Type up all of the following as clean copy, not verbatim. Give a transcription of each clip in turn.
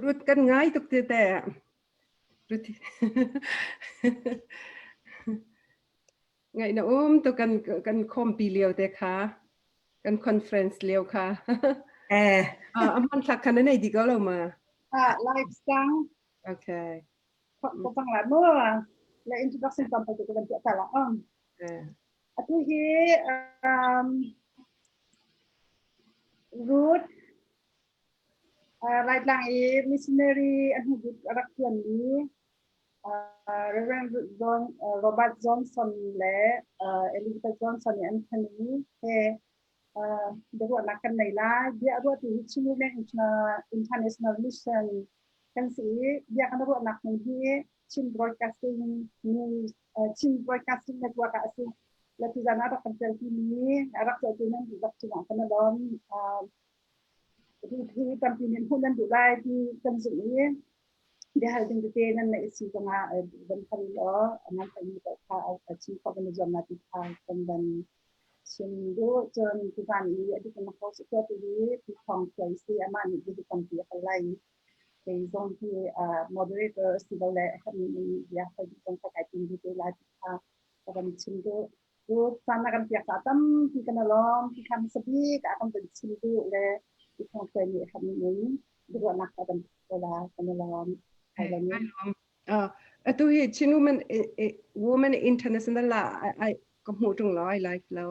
Ruth kan ngai tuk te te. Ruth Ngaih na um tu kan kan khawmpi lio te kha kan conference lio kha. Eh. A hmanthlak kha na nei di ko lo ma? Ah, live sang. Okay. Ko cang la mu. Le introduction tam pa tu kan tuah ta la. Eh. Atu hi Ruth Laitlang i missionary a hnubik a rak ṭuanmi Reverend Robert Johnson le Elizabeth Johnson nih an fanu he biaruahnak kan nei lai. Bia a ruahtu hi Chin Women International Mission kan si i bia kan ruahnak hmun hi Chin Broadcasting News Chin Broadcasting Network ah a si. Le tuzan ah rak kan telpimi a rak tuahtu nan dihlak cungah kan i lawm. Hi tampi nih hmuh nan duh lai ti kan zumh i biahal ding tete nan neih si zongah van hal law nan halmi paoh kha a chim khawh kan i zuam lai ti kha kan van chim duh. Cun tuzan i a dik in host a tuahtu hi Pi Thawng Thluai si amah nih biadik tampi a hal lai i kei zong hi moderator asilole a herhmi in bia hal ding zong kha kai tim ve te lai ti kha ka van chim duh. Cu caan na kan piak caah tampi kan i lawm. Hi kha hmasa bik ah kan van chim duh le i thawngthluai nih herh ning in biaruahnak kha kan ko la kan i lawm. Kai lawm. Atu hi Chin Women Women International la ai ka hmuh tung lo ai live lo.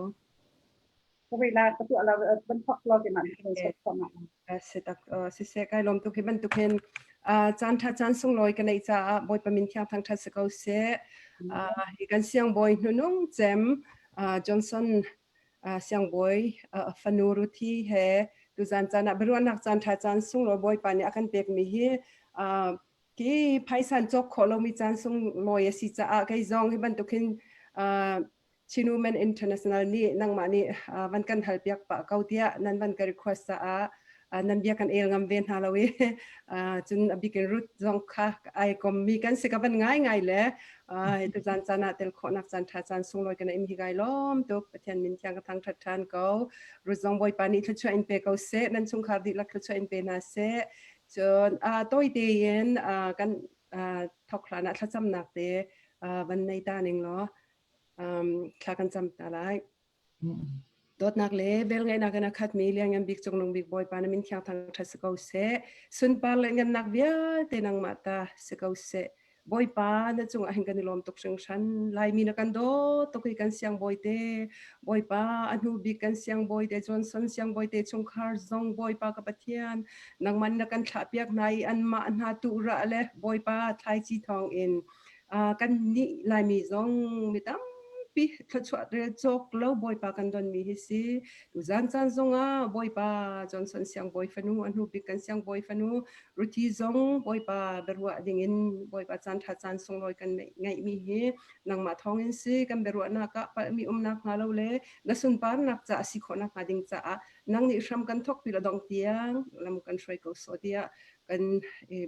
Ka vei la ka tuah la ban thok lo ke man kan sot khoma. Si tak si se kai lawm tuk hi bantuk hin caan tha caan sunglawi ka neih caah Bawipa min thiang thangthat si ko seh. Hi kan siangbawi hnunung cem Johnson siangbawi fanu Ruthi he tuzan caan ah biaruahnak caan tha caan sunglawi Bawipa nih a kan pekmi hi ki phaisan cawk khawh lomi caan sunglawi a si caah kei zong hi bantuk hin Chin Women International nih nangmah nih van kan halpiak pah ko tiah nan van ka request caah nan bia kan el ngam ve hna lo i cun a bikin Ruth zong kha ai kommi kan si ka van ngai ngai le tuzan caan ah tel khawhnak caan tha caan sunglawi kan im hi gai lawm tuk. Pathian min thiang ka thang that than ko. Ruth zong Bawipa nih thluachuah in pe ko seh, nan chungkhar dihlak thluachuah in pe hna seh. Cun tawi tein kan thok hlan ah thlacamnak te van nei ta ning law thla kan cam ta lai. Dawtnak le velngeihnak in a khatmi Lianngan Bik Cungnung Bik Bawipa na min thiang thang ṭhat si ko seh. Sunpar le ngannak vialte nangmah ta si ko seh. Bawipa na cungah hin kan i lawm tuk hringhran. Laimi na kan dawt tuk i kan siangbawi te. Bawipa a hnu bik kan siangbawi te Johnson siangbawi te chungkhar zong Bawipa ka Pathian nangman na kan thlahpiak hna i anmah hna tuhrah le Bawipa thlaici thawng in Kan nih Laimi zong mi tampi thluachuah rel cawk lo Bawipa kan donmi hi si. Tuzan caan zongah Bawipa Johnson siangbawi fanu, a hnu bik kan siangbawi fanu Ruthi zong Bawipa biaruah dingin Bawipa caan ṭha caan sunglawi kan ngeihmi hi nangmah thawngin si. Kan biaruahnak ah palhmi umnak hnga lo le na sunparnak caah si khawhnak hnga ding caah nang nih hram kan thawk pi la dong tiang lam kan hruai ko sawh tiah kan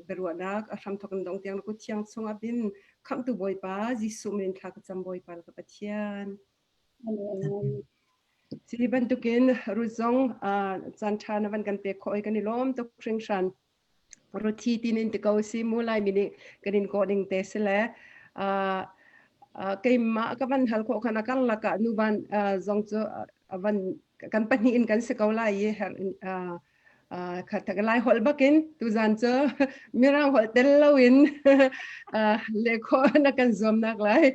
biaruahnak a hramthawk in dong tiang na kut thiang chungah bin khamhtu Bawipa Jesuh min thla ka cam Bawipa ka Pathian. Si bantukin Ruth zong caan ṭha na van kan pek khawh i kan i lawm tuk hringhran. Ruthi tin in ti ko si mu lai mi nih kan in kawh ding te si le keimah ka van hal khawh khan a karlak ah nuvan zong cu van kan pahnih in kan si ko lai i Lai holh bakin tuzan cu Mirang holh tel loin leh khawh na kan zuamnak lai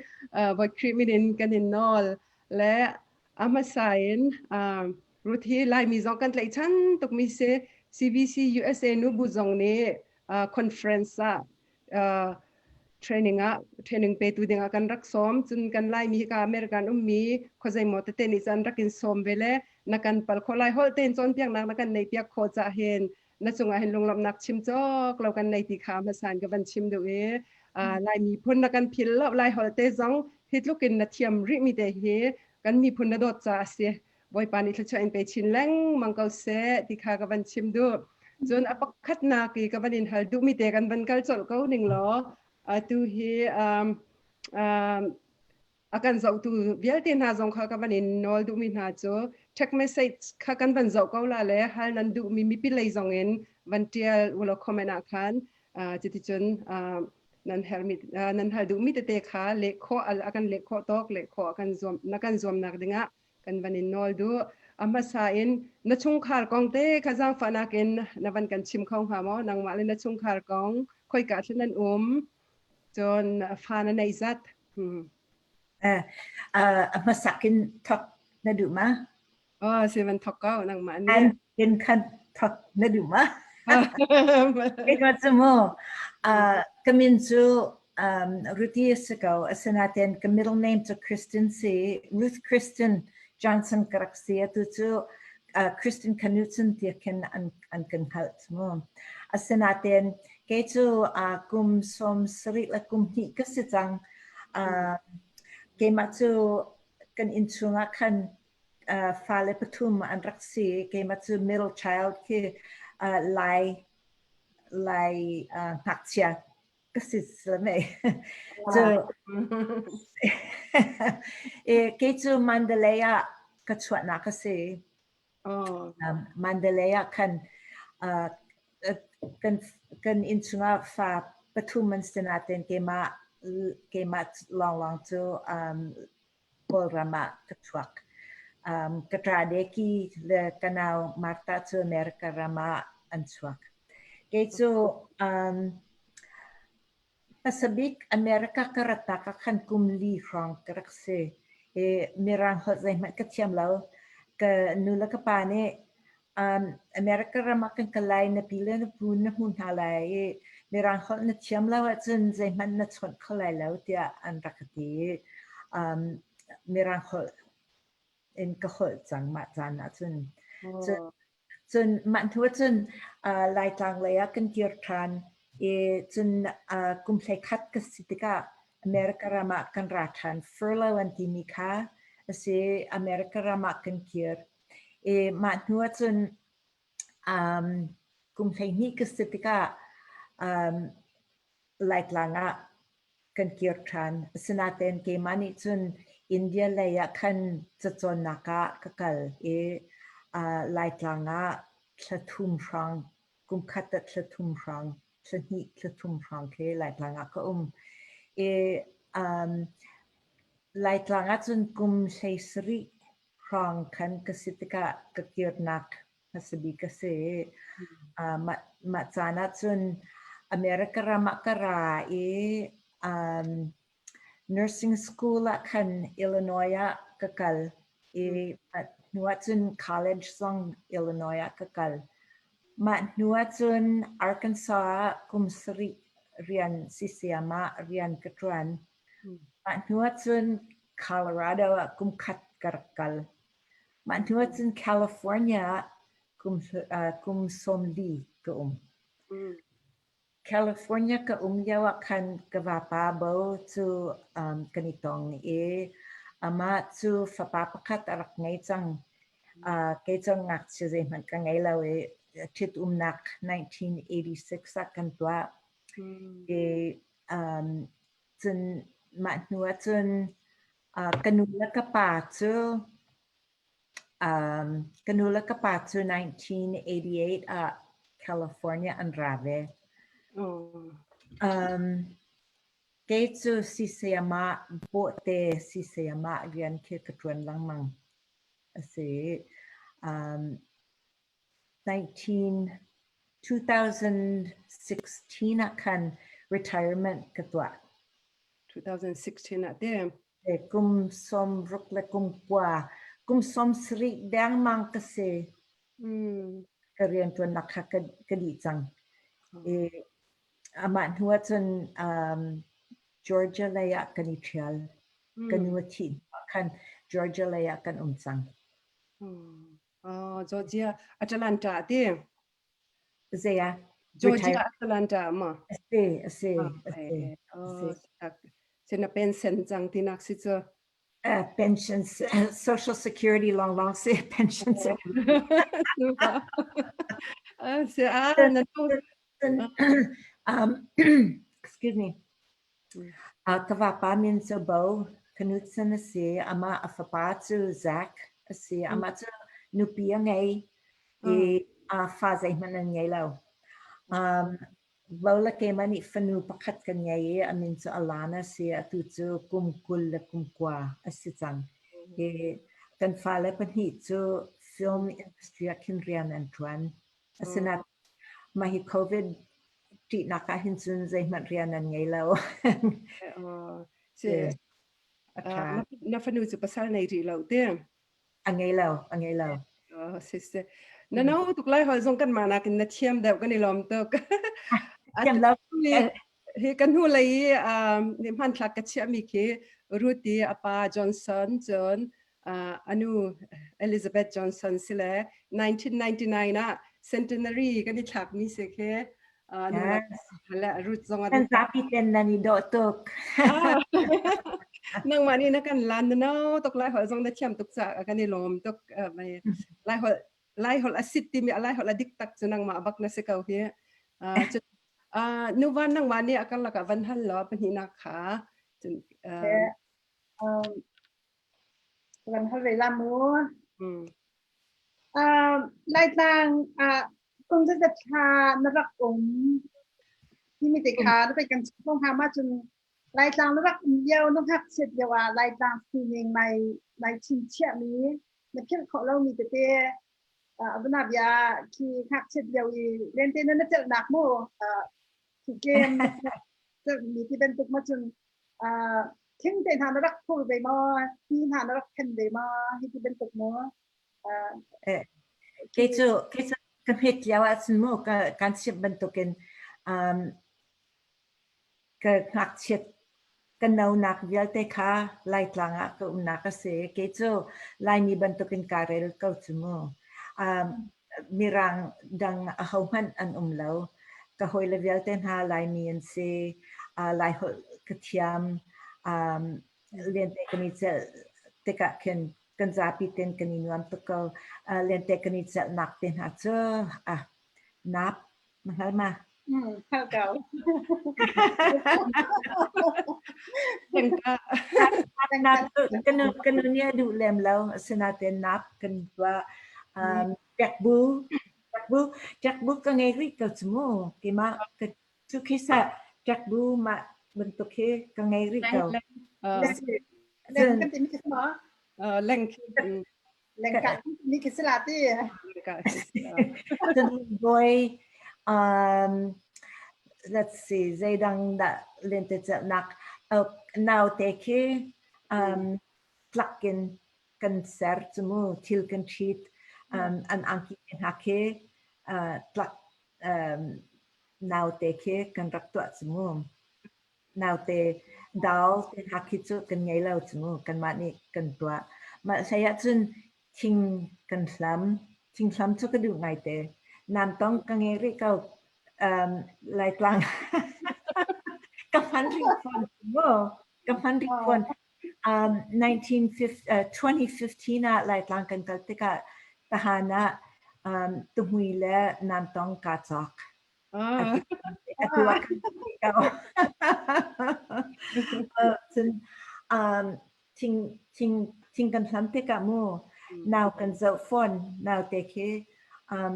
Bawi Khrih min in kan in nawl le a hmasa in Ruth hi Laimi zong kan tlaihchan tukmi si. CBC USA nubu zong nih conference ah training ah training petu dingah kan rak sawm. Cun kan Laimi ka American ummi khuazei maw tete nih cun rak in sawm ve le na kan pal khawh lai. Holh tein cawnpiaknak na kan nei piak khawh cah hin na cungah hin lunglawmhnak chim cawk lo kan nei ti kha hmasan ka van chim duh i Lai miphun na kan phil lo. Lai holh te zong hi tluk in na thiam rih mi te hi kan miphun na dawt ca a si. Bawipa nih thluachuah in pe chin lengmang ko seh ti kha ka van chim duh. Cun a pakhatnak i ka van in hal duhmi te kan van kal colh ko ning law atu hi a kan zohtu vialte hna zong kha ka van in nawl duhmi hna cu text message kha kan van zoh ko la le hal nan duhmi mipi lei zong in van tial ulaw comment ah khan cuticun nan hermi nan hal duhmi tete kha leh khawh a kan leh khawh tawk leh khawh kan zuam na kan zuamnak dingah kan van in nawl duh. A hmasa in na chungkhar kong te kha zaangfahnak in na van kan chim kho hnga maw? Nangmah le na chungkhar kong khoika thlen nan um cun fa na neih zat. A hmasak in thok na duh ma? Oh, si van thok ko nangmah nih. An in khan thok na duh ma? Keimah cu mu ka min cu Ruthie a si ko. Asinain ka middle name cu Kristen si. Ruth Kristen Johnson ka rak si. Atu cu Kristen Knutson tiah khin an an kan hngalh mu. Asinain kei cu kum 70 le kum hnih ka si cang. Keimah cu kan innchung ah khan fale pathum an rak si. Keimah cu middle child khi Lai Lai ngakchia ka si mei. Cu kei cu Mandalay ah ka chuahnak a si. Oh. Mandalay ah khan kan kan innchung ah fa pathum an si nain keimah keimah lawnglawng cu Kawlram ah ka chuak. Ka ṭa Deki le ka nau Martha cu America ram ah an chuak. Kei cu hmasa bik America ka ratnak ah khan kum li hrawng ka rak si. I Mirang holh zeihmanh ka thiam lo. Ka nu le ka pa nih America ram ah kan kal lai, na pi le na pu na hmu hna lai i Mirang holh na thiam lo ahcun zeihmanh na chawnh kho lai lo tiah an rak ka ti i Mirang holh in ka holh cang mah caan ahcun. Cun, cun mah hnu ahcun Laitlang lei ah kan kir ṭhan i cun kum 11 ka si tikah America ram ah kan ra ṭhan. Furlough an timi kha a si. America ram ah kan kir. I mah hnu ahcun kum 12 ka si tikah Laitlang ah kan kir ṭhan. Asinain keimah nih cun India lei ah khan cacawnnak ah ka kal i Laitlang ah thla thum hrawng, kum khat ah thla thum hrawng, thla hnih thla thum hrawng khi Laitlang ah ka um. I Laitlang ah cun kum 17 hrawng khan ka si tikah ka kirnak hmasa bik a si. Mah, mah caan ah cun America ram ah ka ra i um, nursing school ah khan Illinois ah ka kal i hnu ah cun college zong Illinois ah ka kal. Mah hnu ah cun Arkansas ah kum sarih rian CCM ah rian ka ṭuan. Mah hnu ah cun Colorado ah kum khat ka rak kal. Mah hnu ah cun California ah kum 40 ka um. California ka um lio ah khan ka vapa Bo cu kan i tong i amah cu fapa pakhat a rak ngei cang. Kei cu ngakchia zeihmanh ka ngei lo i ṭhitumnak 1986 ah kan tuah. I cun mah hnu ah cun ka nu le ka pa cu ka nu le ka pa cu 1988 ah California an ra ve. Kei cu sisayamah bawhte sisayamah rian khi ka ṭuan lengmang a si. 19 2016 ah khan retirement ka tuah. 2016 ah te. Kum 60 le kum 9, kum 70 dengmang ka si. Ka rianṭuannak kha ka dih cang. I amah hnu ahcun Georgia lei ah kan i ṭhial. Ka nu a thih hnu ah khan Georgia lei ah kan um cang. Oh, Georgia Atlanta ti. Zei ah? Georgia Atlanta ma? A si, a si, a si. Oh, si na pension cang tinak si cu. Pension, Social Security lawnglawng si, pension. Si ah, na tu. Excuse me. Ka vapa min cu Bo Knutson a si. Amah a fapa cu Zach a si. Amah cu nupi a ngei i fa zeihmanh an ngei lo. Um, Lola keimah nih fanu pakhat kan ngei i a min cu Alana si. Atu cu kum 20 le kum 9 a si cang. I kan fale pahnih cu film industry ah khin rian an ṭuan. Asinain mah hi COVID ṭihnak ah hin cun zeihmanh rian an ngei lo. Si, A ṭha. Na fanu cu pasal nei rih lo te? A ngei lo, a ngei lo. Oh, si si. Na no tuk lai hol zong kan mah nakin na thiam deuh kan i lawm tuk. Thiam lo. Hi kan hnu lei i um, hmanthlak ka chiahmi khi Ruth i a pa Johnson cun uh, anu Elizabeth Johnson si le 1999 ah centenary kan i thlakmi si khi Le Ruth zong Kan zapi ten nan i dawh tuk. Nangmah nih na kan lan na no tuk lai holh zong na thiam tuk ca kan i lawm tuk lai holh lai holh a sit timi lai holh a dik tak cu nangmah bak na si ko hi. Nuvan nangmah nih a karlak ah van hal law pahnihnak kha cun van hal ve la mu. Laitlang ah kum zeizat thla na rak um timi te kha na kan chim hnga ma cun Laitlang na rak um lio na ngakchiat lio ah Laitlang sining nai nai chingchiah mi na philh khawh lomi tete abana bia khi ngakchiat lio i lente na na celhnak mu khi game mi ti bantuk ma cun thing te hna na rak phur ve maw ti hna na rak khen ve maw hi ti bantuk mu Kei cu kei cu ka hmet lio ahcun mu ka kan chimh bantukin um, ka ngakchiat ka nonak vialte kha Laitlang ah ka umnak a si. Kei cu Laimi bantukin kaa rel ko cu mu. Um, Mirang dang ahohmanh an um lo. Ka hawile vialte hna Laimi an si. Uh, Laiholh ka thiam. Um, lente kan i celh tikah khin kan zapi ten kan i nuam tuk ko. Uh, lente kan i celhnak te hna cu ah nap na hngal ma? Hngal ko. Nap kan kan nih a duh lem lo. Asinain nap kan tuah. Um, Jackbu Jackbu Jackbu ka ngei rih ko cu mu. Keimah ka cu khi sa Jackbu mah bantuk hi ka ngei rih ko. Leng kan timi khi ma? Leng Lengka ni khi sila ti. Cun boy um let's see zeidang dah lentecelhnak naute khi um tlak in kan ser cu mu thil kan ṭhit um an angki te hna khi uh, tlak um naute khi kan rak tuah cu mu Naute dal te hna khi cu kan ngei lo cu mu kanmah nih kan tuah. Mah hlei ahcun thing kan hlam. Thing hlam cu ka duh ngaite. Namtong ka ngei rih ko. Um, Laitlang ka hman rih fawn mu. Ka hman rih fawn. Um, 1950, uh, 2015 ah Laitlang kan kal tikah tahan ah um, tuhmui le namtong kaa cawk. Atu ah kan Cun um, thing thing thing kan hlam tikah mu nau kan zoh fawn naute khi um,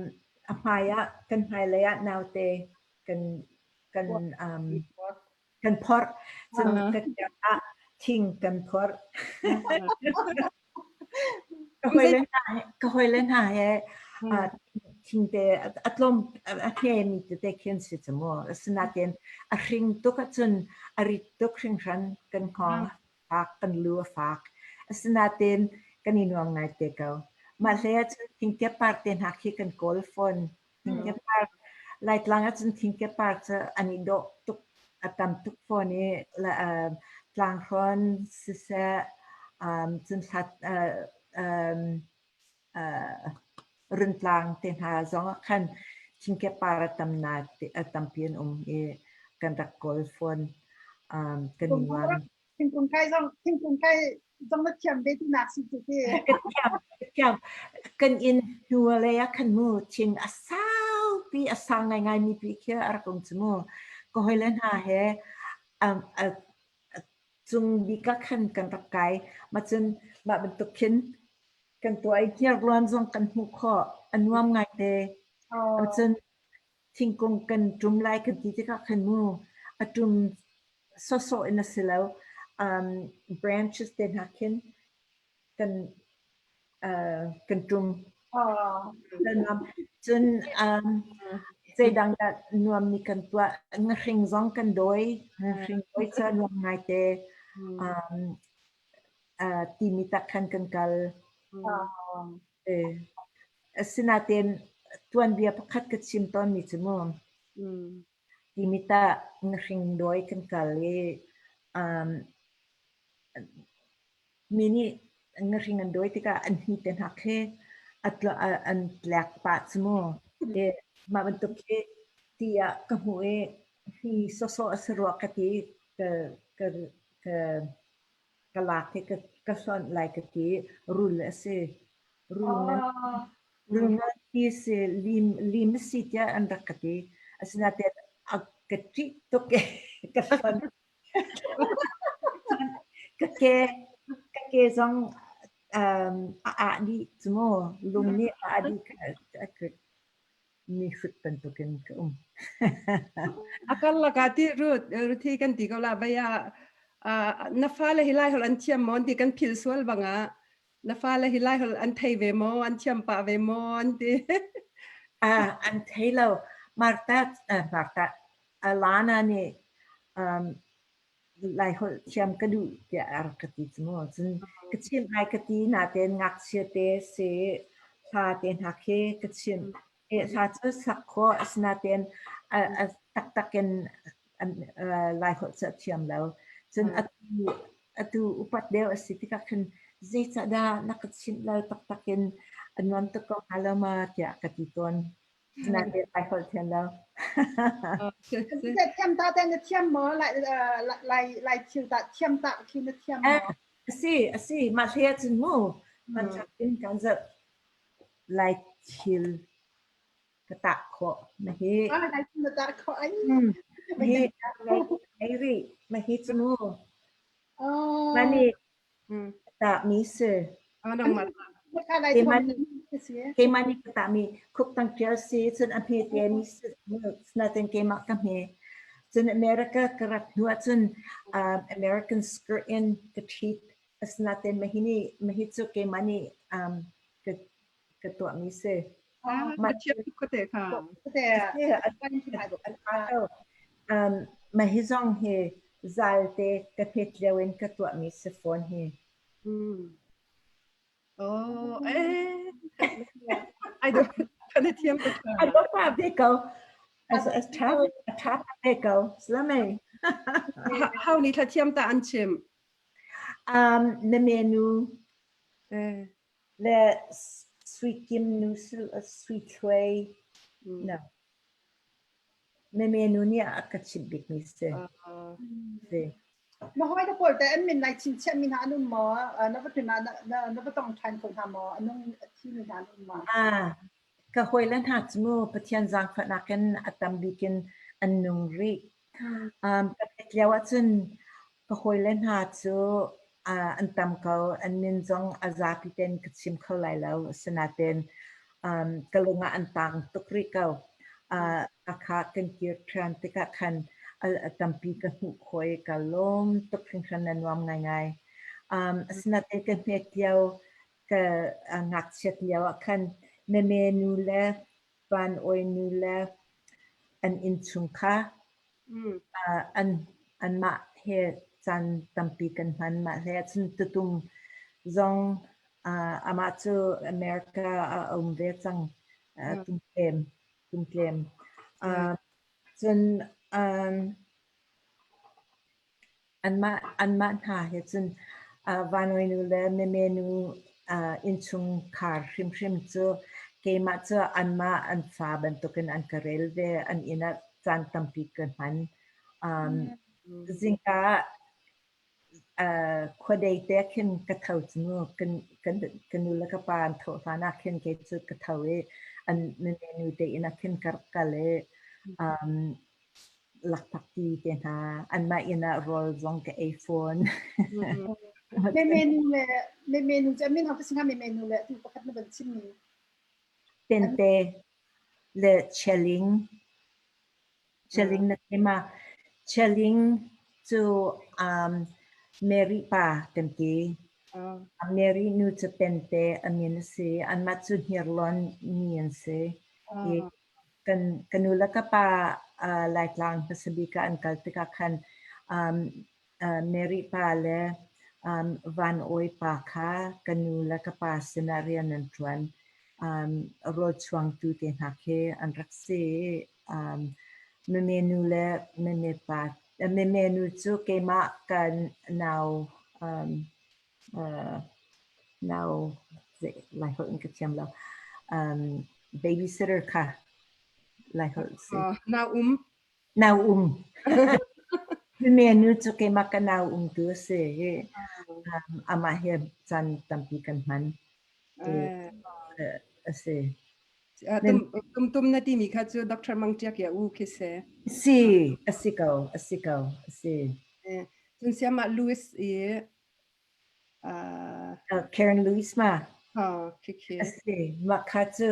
a hmai ah kan hmailei ah naute kan kan um, kan phorh cun ka ah thing kan phorh Ka hawile hna he ka hawile hna he thingte a tlawm a hnemi tete khi an si cu mu. Asinain a hring tuk ahcun a rit tuk hringhran kan hngawng a fak, kan lu a fak. Asinain kan i nuam ngaite ko. Mah hlei ahcun thingte par te hna khi kan kawl fawn. Thingke par Laitlang ahcun thingke par cu an i dawh tuk a tam tuk fawn i tlanghrawn siseh cun hlat Runtlang te hna zong ah khan thingke par a tam na a tampi an um i kan rak kawl fawn kan i nuam. Thingkung kai zong thingkung kai zong na thiam ve ti nak si cu ti. Ka thiam ka thiam kan inn hnu lei ah khan mu thing a saupi a sang ngaingai mi pi khi a rak um cu mu. Ka hawile hna he um, a, cung bik ah khan kan rak kai. Ma cun mah bantuk khin kan tuah i hniarlawn zong kan hmuh khawh. A nuam ngaite. Cun. Thingkung kan ṭum lai kan ti tikah khan mu a ṭum sawsawh in a si lo. Branches te hna khin kan kan ṭum. Cun zeidang dah nuammi kan tuah? Ngahring zong kan dawi. Ngahring dawi cu a nuam ngaite. Timi tak khan kan kal. Asinain tuanbia pakhat ka chim tawnmi cu mu timi tah ngahring dawi kan kal i mi nih ngahring an dawi tikah an hni te hna khi an tlek pah cu mu. Mah bantuk khi ti ah ka hmuh i hi sawsawh a si rua ka ti ka ka ka ka lak i ka hlonh lai ka ti. Rul a si. Rul ngan rul nganpi a si. Lim lim a si tiah an rak ka ti. Asinain a ka ṭih tuk i ka hlonh. Ka ke ka ke zong a ah dih cu mu. Lung nih a ah dih. Mi hrut bantukin ka um. A karlak ah ti Ruth Ruthi kan ti ko la vai ah na fale hi lai holh an thiam maw an ti kan philh sual bang ah na fale hi lai holh an thei ve maw an thiam pah ve maw an ti. Ah an thei lo. Martha Martha Alana nih Laiholh thiam ka duh tiah a rak ka ti cu mu. Cun ka chimh lai ka ti natein ngakchia te si hla te hna khi ka chimh. Hla cu sak khawh asinain a taktak in Laiholh cu a thiam lo. Cun atu atu upat deuh a si tikah khin zeicah dah na ka chimh lo taktak in a nuam tuk ko hnga lo ma tiah ka ti tawn. Nain ai holh thiam lo. Thiam ta te na thiam maw? Lai lai lai thil ta thiam ta khi na thiam maw? Asi asi mah hlei ahcun mu hmanthlak in kan zoh lai thil ka tah khawh na hi. Ah lai thil na tah khawh ai. Hi ai ri ma hi cu mu. Mani Tah mi si. Keimah nih ka tahmi khuktang ṭial si cun a hmete mi si natin keimah ka hme. Cun America ka rat hnu ahcun American skirt in ka ṭhit. Asinain mahi nih mahi cu keimah nih ka ka tuahmi si. Na thiam tuk ka te kha. Mah hi zong hi zalte ka hmet lio in ka tuahmi si fawn hi. Oh, eh. Ai do kana thiam tuk. Ai do pa ve ko. As as tha a tha ve ko. Slamei. How ni thla thiam ta an chim? Na menu. Eh. Le Sui Kim nu Sui Thluai no. Meme nu nih a ka chimh bikmi si. Si. Na hawi ka pawl te an min lai chinchiah mi hna an um maw? Na va tun ah na va tong ṭhan kho hna maw? A nung a thi mi hna an um maw? Ah, ka hawi le hna cu mu Pathian zaangfahnak in a tam bik in an nung rih. Ka pek lio ahcun ka hawile hna cu an tam ko. An min zong a zapi tein ka chim kho lai lo. Asinain ka lung ah an taang tuk rih ko. Hakha kan kir ṭhan tikah khan a tampi ka hmuh khawh i ka lawm tuk hringhran a nuam ngaingai. Asinain ka hmet lio, ka ngakchiat lio ah khan meme nu le Van Awi nu le an innchung kha an anmah he caan tampi kan hman. Mah hlei ahcun tutum zong amah cu America ah a um ve cang. Tumtlem, tumtlem. Cun Anmah hna he cun Vanoi nu le Meme nu innchungkhar hrimhrim cu keimah cu anmah an fa bantukin an ka rel ve. An inn ah caan tampi ka hman. Zingka ah khuadei te khin ka tho cu mu. Ka nu le ka pa an thawh hlan ah khin kei cu ka tho i an meme nu te inn ah khin ka rak kal i Lakphakti te hna anmah inn ah rawl zong ka ei fawn. Meme nu le meme nu cu min ho singa meme nu le tu pakhat na van chim mi. Tente le Cheling. Chialing na thei ma? Chialing cu Mary pa kan ti. Mary nu cu Pente a min a si. Anmah cu Hniarlawn mi an si. I kan ka nu le ka pa Laitlang hmasa bik ah an kal tikah khan Mary pa le Van Awi pa kha ka nu le ka pa sinah rian an ṭuan. Rawl chuangtu te hna khi an rak si. Meme nu le meme pa meme nu cu keimah kan nau nau Laiholh in ka thiam lo. Babysitter kha Laiholh si. Nau um. Nau um. Meme nu cu keimah ka nau um tu a si i amah he caan tampi kan hman. A si. Tum tum na timi kha cu Dr. Mang Ṭiak ya u khi si. Si, a si ko, a si ko, a si. Cun siamah Louis i Karen Louis ma? Oh, khi khi. A si, mah kha cu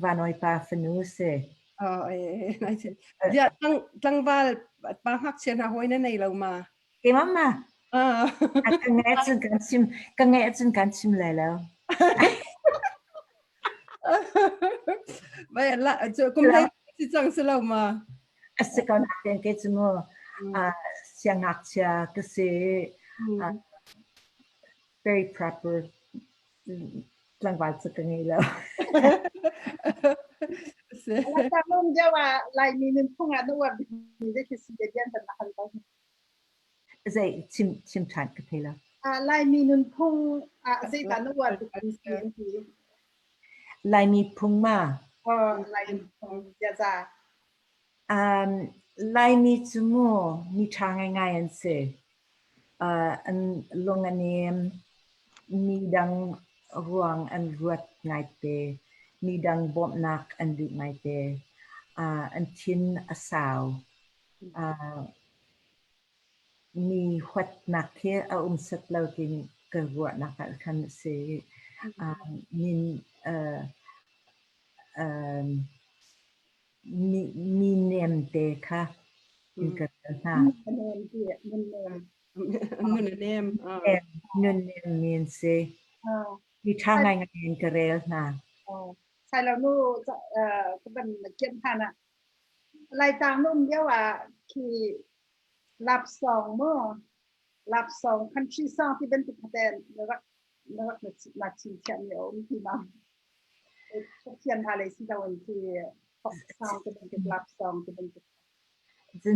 Vanawi pa fanu a si. Oh, eh, nai si. Dia tlangval pa ngakchia hna hawi na nei lo ma? Keimah ma? Ka ngeih cun kan chim, ka ngeih cun kan chim lai lo. Vai la kum hlei si cang si lo ma? A si ko nakin kei cu mu siangngakchia ka si. Very proper tlangval cu ka ngei lo. Lam deuh ah Laimi nunphung ah na uar bikmi zei khi si bian kan hal ko. Zei chim chim ṭhan ka thei lo. Laimi nunphung ah zeidah na uar bikmi si an ti? Laimi phung ma? Laimi phung ziaza. Laimi cu mu mi ṭha ngaingai an si. An lung a nem. Mi dang ruang an ruat ngaite. Mi dang bawmhnak an duh ngaite. An thin a sau. Mi huatnak hi a um set lo tiin ka ruahnak ah khan a si. Min mi nemte kha in ka rel hna. Nun a nem. Nun nem mi an si. Mi ṭha ngaingai in ka rel hna. Sailo nu ka van kianh hlan ah Laitlang na um lio ah khi love song maw love song country song ti bantuk kha teh na rak na rak na chimchiahmi a um ti ma? Pathian hna lei si loin khi folk song ti bantuk love song ti bantuk.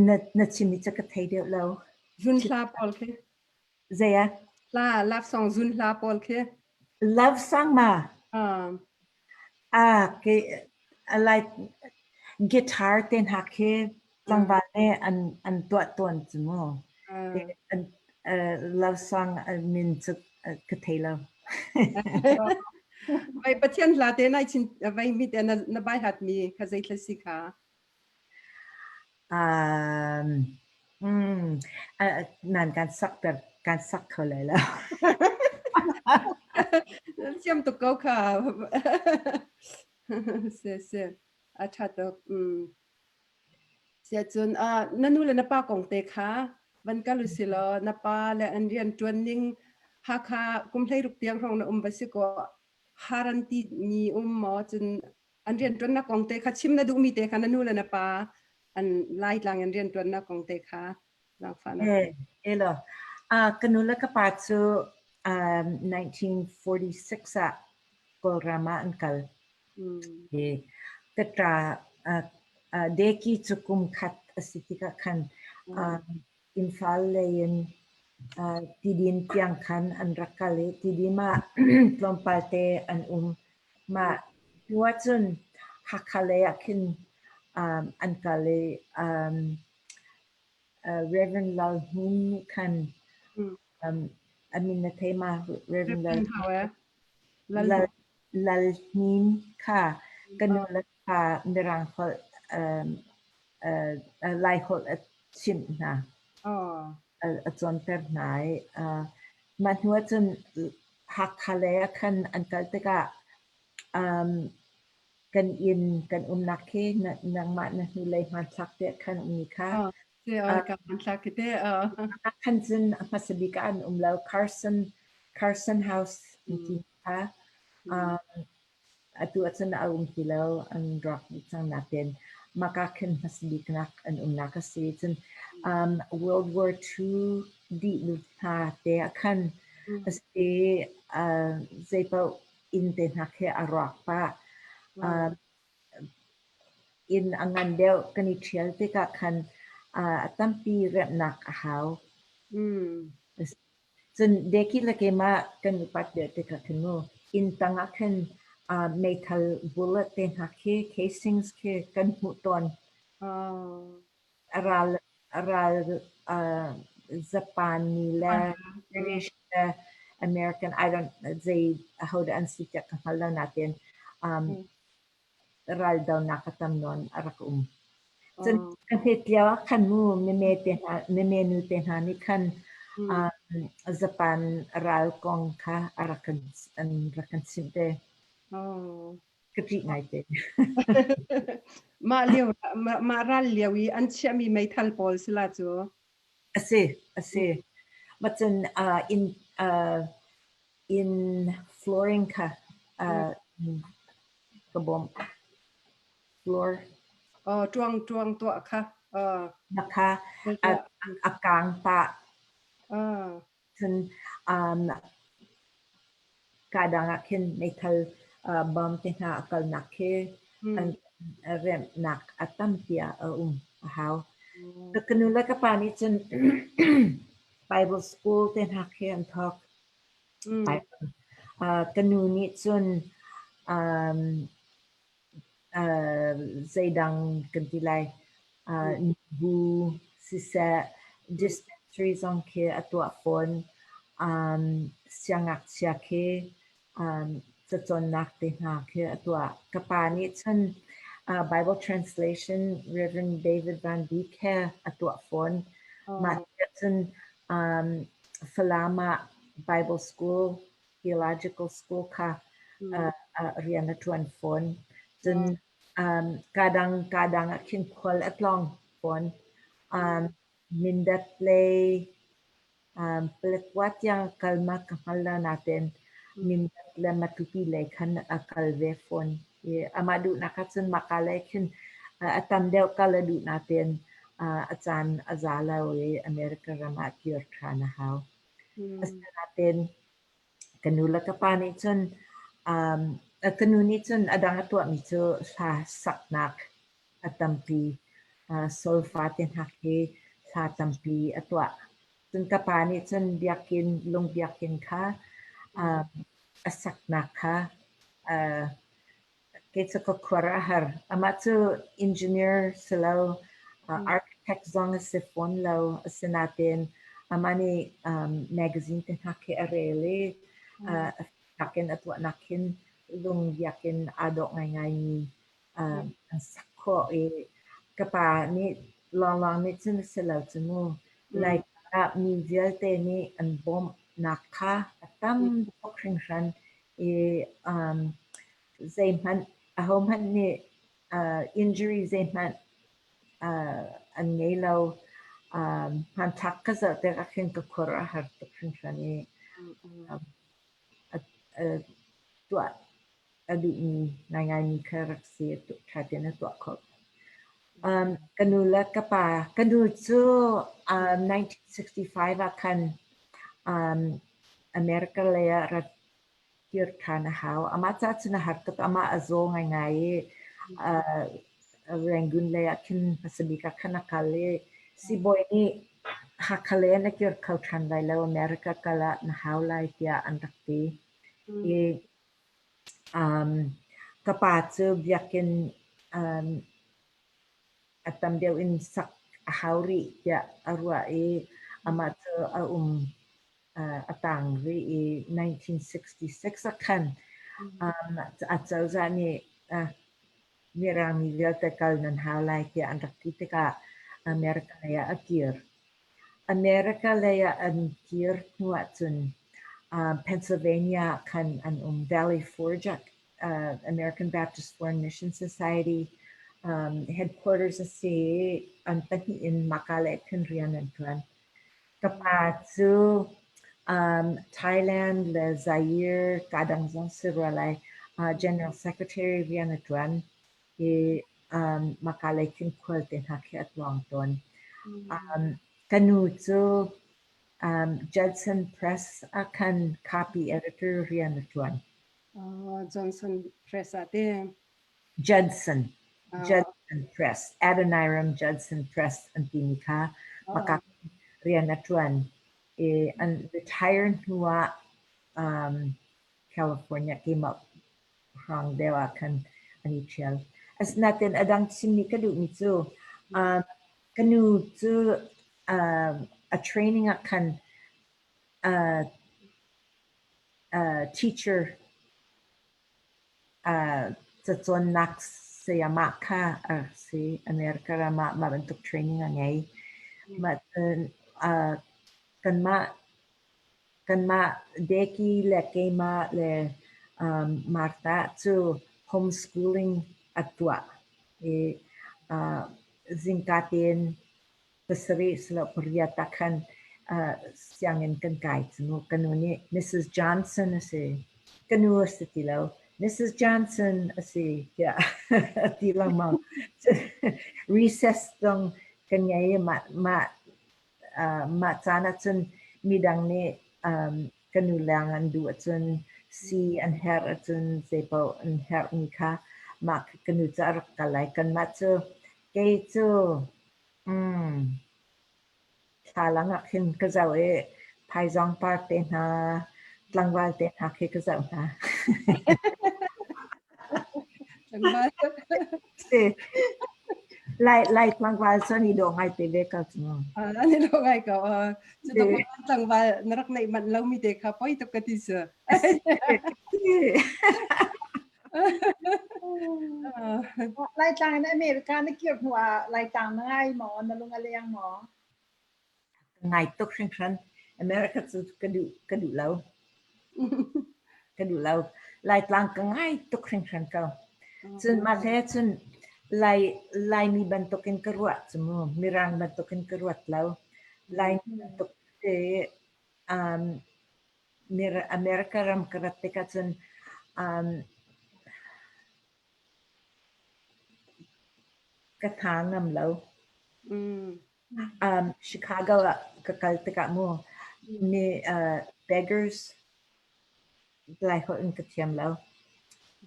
Na na chimmi cu ka thei deuh lo. Zun hla pawl khi. Zei ah? Hla love song zun hla pawl khi. Love song ma? Ah, ke like guitar te hna khi tlangval nih an tuah tawn cu mu. An love song min cu ka thei lo. Vai Pathian hla te nai chin vai mi te na na bai hat mi kha zei thla si kha? Um, nan kan sak ter kan sak kho lai lo. Siam tuk ko kha. Se se. A tha tuk. Sia cun na nu le na pa kong te kha van kal usi law na pa le an rian ṭuan ning Hakha kum 16 tiang hrawng na um va si kaw haran ti mi um maw cun an rianṭuannak kong te kha chim na duhmi te kha na nu le na pa an Laitlang in rianṭuannak kong te kha zaangfahnak. Eh, elo. Ka nu le ka pa cu 1946 ah Kawlram ah an kal. Hi ka ṭa deki cu kum khat a si tikah khan Imphal lei in Tidim tiang khan an rak kal i Tidim ah tlawmpal te an um. Mah hnu ahcun Hakha lei ah khin an kal i Reverend Lal Hnin nih khan a min na thei ma? Reverend Lal Lal Lal Hnin kha ka nu le pa Mirang holh Laiholh a chimh hna. A cawnter hna i mah hnu ahcun Hakha lei ah khan an kal tikah. Kan inn kan umnak khi nangmah na hnulei hmanthlak te khan ummi kha. Ka hmanthlak khi te. Khan cun a hmasa bik ah an um lo. Carson Carson House an ti kha. Atu ahcun a um ti lo. An rawk dih cang natin maka khin hmasa bik nak an umnak a si. Cun World War II dih nu hna te ah khan a si zeipaoh inn te hna khi a rawk pah. Inn a ngan deuh kan i ṭhial tikah khan a tampi remhnak a hau. Cun Deki le keimah kan upat deuh tikah khin mu inn tang ah khin meithal bullet te hna khi casings khi kan hmuh tawn. A ral a ral Japan mi le British le American I don't zei ahodah an si tiah ka hngal lo nain raldonak a tam nawn a rak um. Cun ka hmet lio ah khan mu meme te hna meme nu te hna nih khan Japan ral kong kha a rak kan an rak kan chimh te. Ka ṭih ngaite. Mah lio mah ral lio i an chiahmi meithal pawl sila cu. A si, a si. Macun in in flooring kha ka bawmh. Floor. Oh, ṭuang ṭuang tuah kha. Na kha a kaang pah. Cun Kadang ah khin meithal bom te hna a kalnak khi an remhnak a tampi ah a um a hau. Ka nu le ka pa nih cun Bible school te hna khi an thawk. Ka nu nih cun Zeidang kan ti lai. Nubu siseh, dispensary zong khi a tuah fawn. Siangngakchia khi cacawnnak te hna khi a tuah. Ka pa nih cun Bible translation Reverend David Van Bik he a tuah fawn. Mah cun Falam ah Bible School theological school kha rian a ṭuan fawn. Cun kadang kadang ah khin khual a tlawng fawn. Mindat lei Paletwa tiang kal ma ka hngal lo nain Mindat le Matupi lei khan a kal ve fawn. I amah duhnak ahcun mahka lei khin a tam deuh kal a duh nain a caan a za lo i America ram ah kir ṭhan a hau. Asinain ka nu le ka pa nih cun ka nu nih cun a dang a tuahmi cu hla saknak a tampi. Solfa te hna khi hla tampi a tuah. Cun ka pa nih cun biakinn, lung biakinn kha a saknak kha Kei cu ka khuar a har. Amah cu engineer si lo, architect zong a si fawn lo. Asinain amah nih magazine te hna khi a rel i a in a tuahnak hin lung biakinn aa dawh ngaingaimi an sak khawh i ka pa nih lawnglawng nih cun a si lo cu mu. Laica ah mi vialte nih an bawmhnak kha a tam tuk hringhran i zeihmanh ahohmanh nih injury zeihmanh an ngei lo. Hmanthlak ka zoh tikah khin ka khur a har tuk hringhran i tuah a duhmi ngaingaimi kha rak si. Ṭha tein a tuah khawh. Ka nu le ka pa, ka nu cu 1965 ah khan America lei ah rat kir ṭhan a hau. Amah caah cun a har tuk. Amah a zaw ngaingai i Rangoon lei ah khin hmasa bik ah khan a kal i siibawi nih Hakha lei ah na kir kho ṭhan lai lo, America kal ah na hau lai tiah an rak ti. I ka pa cu biakinn a tam deuh in sak a hau rih tiah a ruah i amah cu a um a tang rih i 1966 ah khan acozah nih Mirang mi vialte kal nan hau lai tiah an rak ti tikah America lei ah a kir. America lei ah an kir hnu ahcun Pennsylvania ah khan an um. Valley Forge ah. American Baptist Foreign Mission Society headquarters a si i an pahnih in mahka le khin rian an ṭuan. Ka pa cu Thailand le Zaire kadang zong si rua lai General Secretary rian a ṭuan i mahka lei khin khual te hna khi a tluang tawn. Ka nu cu Judson Press ah khan copy editor rian a ṭuan. Johnson Press ah te. Judson, Judson Press, Adoniram Judson Press an timi kha maka rian a ṭuan. I an retire hnu ah California keimah hrang deuh ah khan an i ṭhial. Asinain a dang chimmi ka duhmi cu ka nu cu a training ah khan teacher cacawnnak sayamah kha a si. America ram ah mah bantuk training a ngei. Mah cun kanmah Kanmah Becky le keimah le Martha cu homeschooling a tuah i zingka tein pasarih silo pariat ah khan sianginn kan kai cu mu. Ka nu nih Mrs. Johnson a si. Ka nu a si ti lo. Mrs. Johnson a si tiah a ti lengmang. Recess zong kan ngei i mah mah Mah caan ahcun midang nih ka nu leng an duh ahcun sii an herh ahcun zeipaoh an herhmi kha mah ka nu cu a rak kal lai. Kanmah cu kei cu thlalang ah khin ka zoh i phaizawng par te hna, tlangval te hna khi ka zoh hna. Tlangval. Si. Lai Lai tlangval cu an i dawh ngai te ve ko cu. An i dawh ngai ko. Cu tuk tlangval na rak neih manh lomi te kha poi tuk ka ti su. Laitlang in America na kir hnu ah Laitlang na ngai maw? Na lung a leng maw? Ka ngai tuk hringhran. America cu ka duh ka duh lo. Ka duh lo. Laitlang ka ngai tuk hringhran ko. Cun mah hle cun Lai Laimi bantukin ka ruah cu mu. Mirang bantukin ka ruat lo. Laimi bantuk te um, America ram ka rat tikah cun um, ka tha ngam lo. Chicago ah ka kal tikah mu mi beggars Laiholh in ka thiam lo.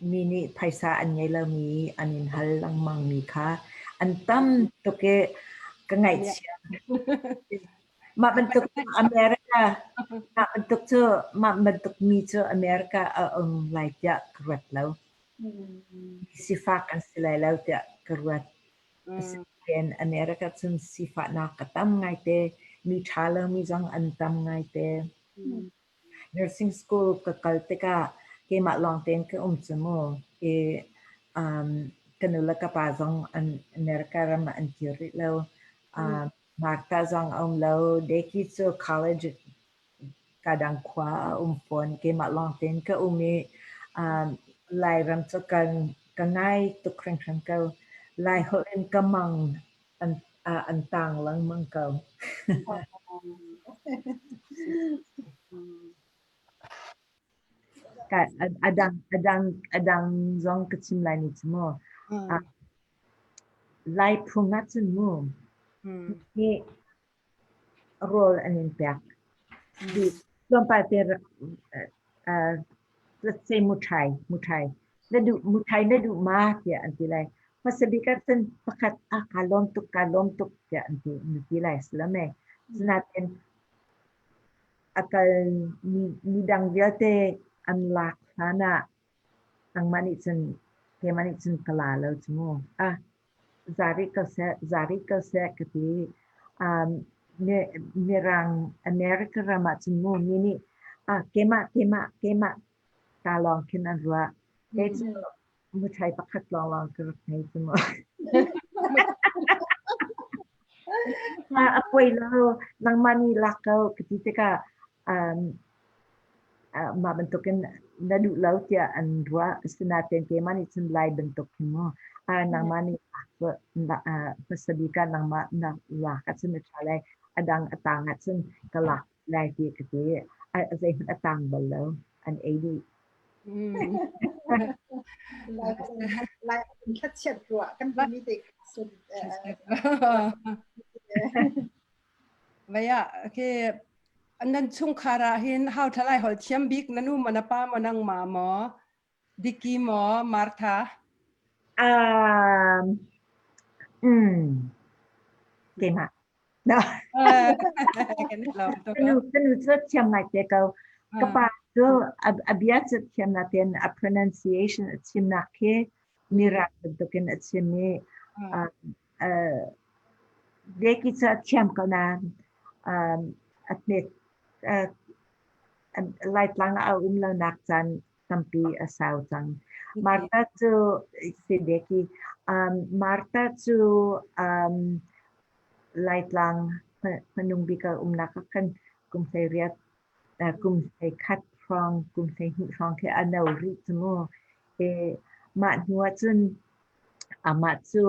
Mi nih phaisa an ngei lomi an in hal lengmang mi kha an tam tuk i ka ngaihchia. Mah bantuk America mah bantuk cu mah bantuk mi cu America a um lai tiah ka ruat lo. Sifak an si lai lo tiah ka ruat. Asinain America cun sifahnak a tam ngaite, mi ṭha lomi zong an tam ngaite. Nursing school ka kal tikah keimah lawng tein ka um cu mu. I ka nu le ka pa zong an America ram ah an kir rih lo. Martha zong a um lo. Deki cu college kadang khua a um fawn. Keimah lawng tein ka um i Lairam cu ka ngai tuk hringhran ko. Laiholh in ka mang an tang lengmang ko. A dang zong ka chim lai ni cu mu. Lai phung ahcun mu hi rawl an in pek. Tlawmpal te let's say muṭhai, muṭhai. Na duh muṭhai na duh ma tiah an ti lai. Hmasa bik ahcun pakhat ah kaa lawm tuk, kaa lawm tuk tiah an ti, na ti lai si lo mei. Asinain a kal midang vialte an lak hlan ah nangmah nih cun keimah nih cun ka la lo cu mu. Ah, za rih ko seh, za rih ko seh ka ti. Mirang America ram ah cun mu mi nih ah keimah keimah keimah ta lawng khin an ruah. Kei cu muṭhai pakhat lawnglawng ka rak ngei cu mu. A poi lo, nangmah nih lak ko ka ti tikah. Mah bantukin na duh lo tiah an ruah. Asinain keimah nih cun Lai bantuk hi mu nangmah nih hmasa bik ah nangmah na lak ahcun a ṭha lai. A dang a tang ahcun ka lak lai ti ka ti. Zeihmanh a tang bal lo. An ei dih. Lai Lai thlachiat ruah kan timi te sun. Vaya ke nan chungkhar ah hin how thalai hol thiam bik na nu maw na pa maw nangmah maw Dicky maw Martha? Keimah. No. Ka nu cu thiam ngai te ko. Ka pa cu a bia cu thiam natin a pronunciation a chimnak khi Mirang bantukin a chim i Deki cu a thiam ko nain a hmet Laitlang ah a um lonak caan tampi a sau cang. Martha cu si Deki Martha cu Laitlang hmanung bik a umnak ah khan kum 18 kum 11 hrawng kum 12 hrawng khi a no rih cu mu. Mah hnu ah cun amah cu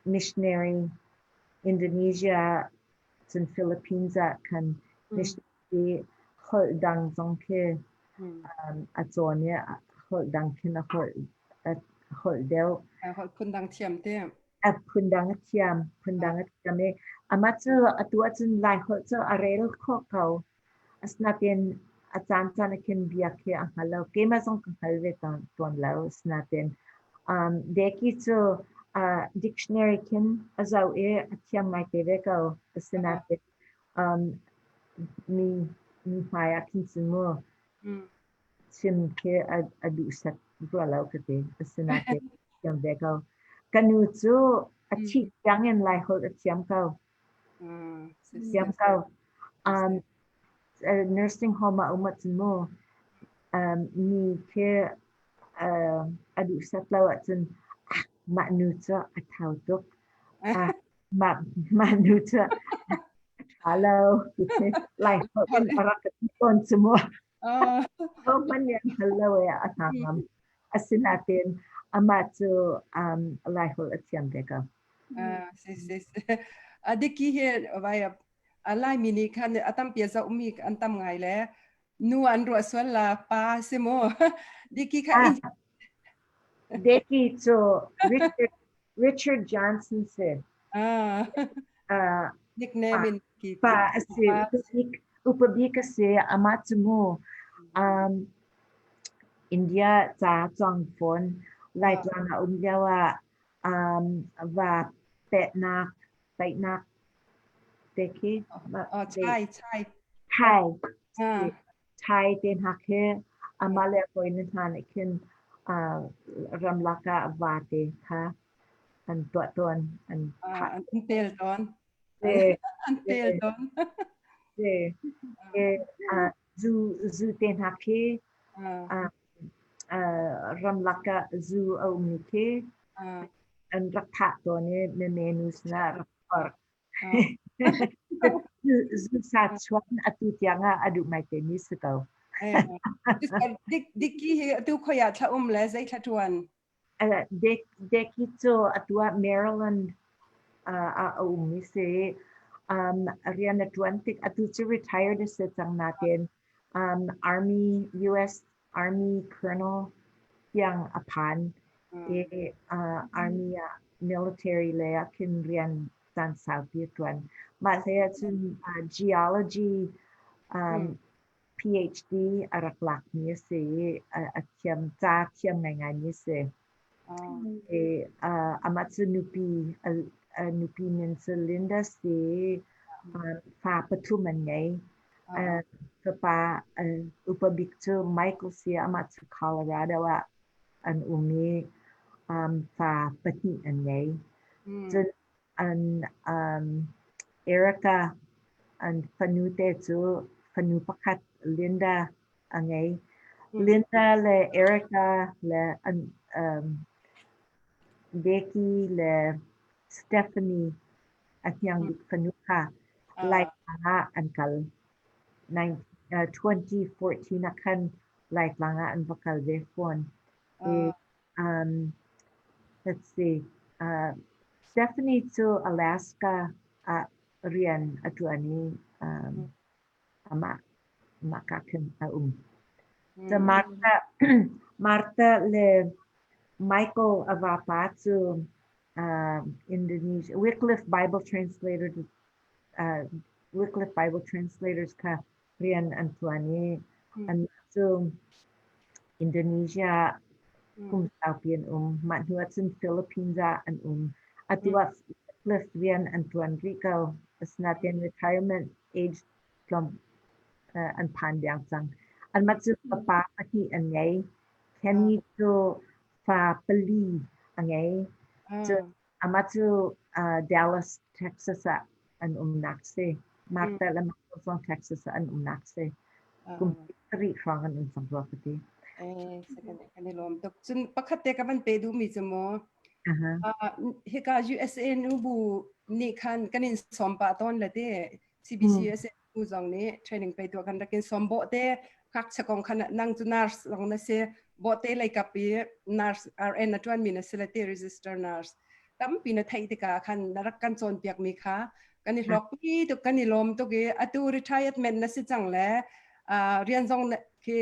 missionary Indonesia cun Philippines ah khan missionary holh dang zong khi a cawn i holh dang khin a holh deuh. Holh phundang thiam te. A phundang a thiam, phundang a thiam i amah cu atu ahcun Lai holh cu a rel khawh ko. Asinain a caancaan ah khin biak hi a hngal lo. Keimah zong ka hngal ve tawn lo. Asinain Deki cu dictionary khin a zoh i a thiam ngaite ve ko. Asinain mi hmai ah khin cun mu chim khi a duhsak rua lo ka ti. Asinain thiam ve ko. Ka nu cu a thih tiang in Laiholh a thiam ko. Siam ko. Nursing home ah um ahcun mu mi khi a duhsat lo ahcun mah nu cu a thau tuk. Mah mah nu cu a ṭha lo. Lai holh in a rak ka ti tawn cu mu. Hohmanh nih an hngal lo i a hna ngam. Asinain amah cu Laiholh a thiam ve ko. Si si si. Diki hi vai Laimi nih khan a tampi a zohmi an tam ngai le nu an ruah sual la pa si mu. Diki kha Deki cu Richard, Richard Johnson si. Nickname in ki pa a si. Upa bik a si. Amah cu mu India ca cawng fawn Laitlang a um lio ah va pehnak paihnak te khi chai chai thai thai te hna khi amah le a hawi hna nih khin ramlak ah va te kha an tuah tawn an an tel tawn an tel tawn. Zu zu te hna khi ramlak ah zu a ummi khi an rak thah tawn i menu sinah rak phorh. Zu sa chuan atu tiang ah a duh ngai te mi si ko. Dikki hi atu khoi ah thla um le zei thla tuan? Deki cu atu ah Maryland ah a um i si. Rian a ṭuan tik atu cu retired a si cang nain Army US Army Colonel tiang a phan i Army ah military lei ah khin rian caan saupi a ṭuan. Mah hlei ahcun geology PhD a rak lakmi a si i a thiam ca thiam ngaingaimi a si. I, amah cu nupi a nupi min cu Linda si fa pathum an ngei. Fapa upa bik cu Michael si amah cu Colorado ah an um i fa pahnih an ngei. Cun An Erica an fanute cu fanu pakhat Linda a ngei. Linda le Erica le an Becky le Stephanie a hniang bik fanu kha Laitlang ah an kal. 2014 ah khan Laitlang ah an va kal ve fawn. I, let's see, Stephanie cu Alaska ah rian a ṭuan i amah mah ka khin a um. Ca Martha Martha le Michael a vapa cu Indonesia Wycliffe Bible Translator Wycliffe Bible Translators kha rian an ṭuan i anmah cu Indonesia kum saupi an um. Mah hnu ah cun Philippines ah an um. Atu ah Wycliffe rian an ṭuan rih ko. Asinain retirement age tlawm an phan deng cang. Anmah cu fapa pahnih an ngei. Kenny cu fa pali a ngei. Cun amah cu Dallas, Texas ah an umnak si. Martha le Michael zong Texas ah an umnak si. Kum sarih hrawng an um cang rua ka ti. Kan i lawm tuk. Cun pakhat te ka van pe duhmi cu mu. Hika USA nubu nih khan kan in sawm pah tawn le te CBC USA bu zong nih training pe tuah kan rak in sawm bawhte ngakchia kong khan nang cu nurse zong na si bawhte lei kap i nurse RN na tuan mi na si le te register nurse tampi na theih tikah khan na rak kan cawnpiak mi kha kan i hlawk pi tuk kan i lawm tuk i atu retirement na si cang le rian zong khi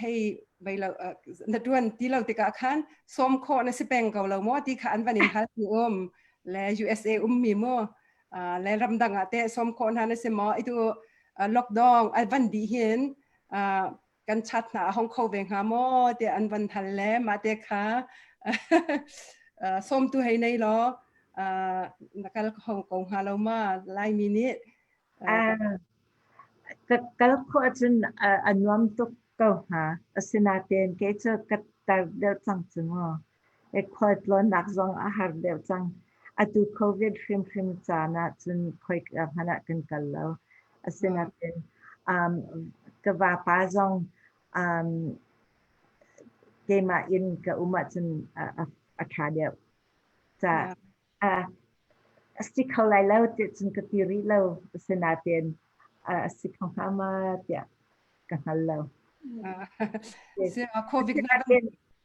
hei vei lo na tuan ti lo tikah khan sawm khawh na si peng ko lo maw ti kha an van in hal mi um le USA um mi mu le ramdang ah te sawm khawh hna na si maw itu lockdown an van dih hin kan chat hna a hong kho ve hnga maw ti an van hal le mah te kha sawm tu hei nei law na kal kho ko hnga lo ma Laimi nih. Ka kal khawh ahcun a nuam tuk ko hnga. Asinain kei cu ka tar deuh cang cu mu. Khualtlawnnak zong a har deuh cang. Atu COVID hrimhrim caan ahcun khoika hmanh ah kan kal lo. Asinain ka vapa zong keimah in ka um ahcun a ṭha deuh. Ca A si kho lai lo tiah cun ka ti rih lo. Asinain a si kho hnga ma tiah ka hngal lo.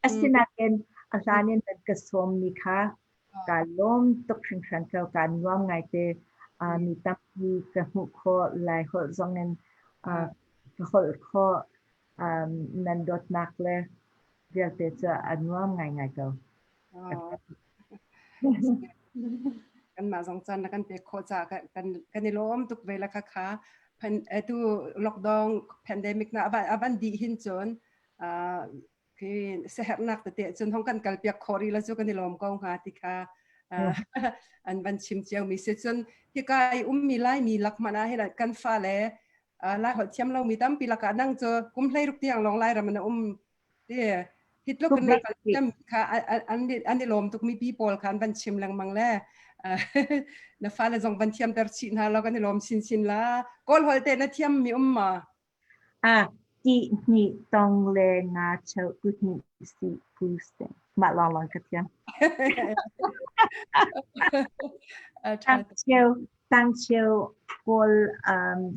Asinain a hlan in nan ka sawmmi kha kaa lawm tuk hringhran ko. Kaa nuam ngaite. Mi tampi ka hmuh khawh. Laiholh zong in ka holh khawh. Nan dawtnak le vialte cu a nuam ngaingai ko. Kanmah zong caan na kan pek khawh caah kan i lawm tuk ve la kha kha atu lockdown pandemic na avan dih hin cun khi sehernak tete cun hong kan kal piak khawh rih la cu kan i lawm ko hnga ti kha an van chim cio mi si. Cun hika i ummi Laimi lak hmanh ah hin kan fale Lai holh thiam lomi tampi lakah nang cu kum 16 tiang lawng Lairam na um ti hi tluk in thiam kha an i lawm tuk mi pi pawl kha an van chim lengmang le na fale zong van thiam ter chih hna lo kan i lawm chin chin la. Kawl holh te na thiam mi um ma? A ti hni tong le nga cheu ku hni si pu ste mah lawng lawng ka thiam. Tang cheu tang cheu kawl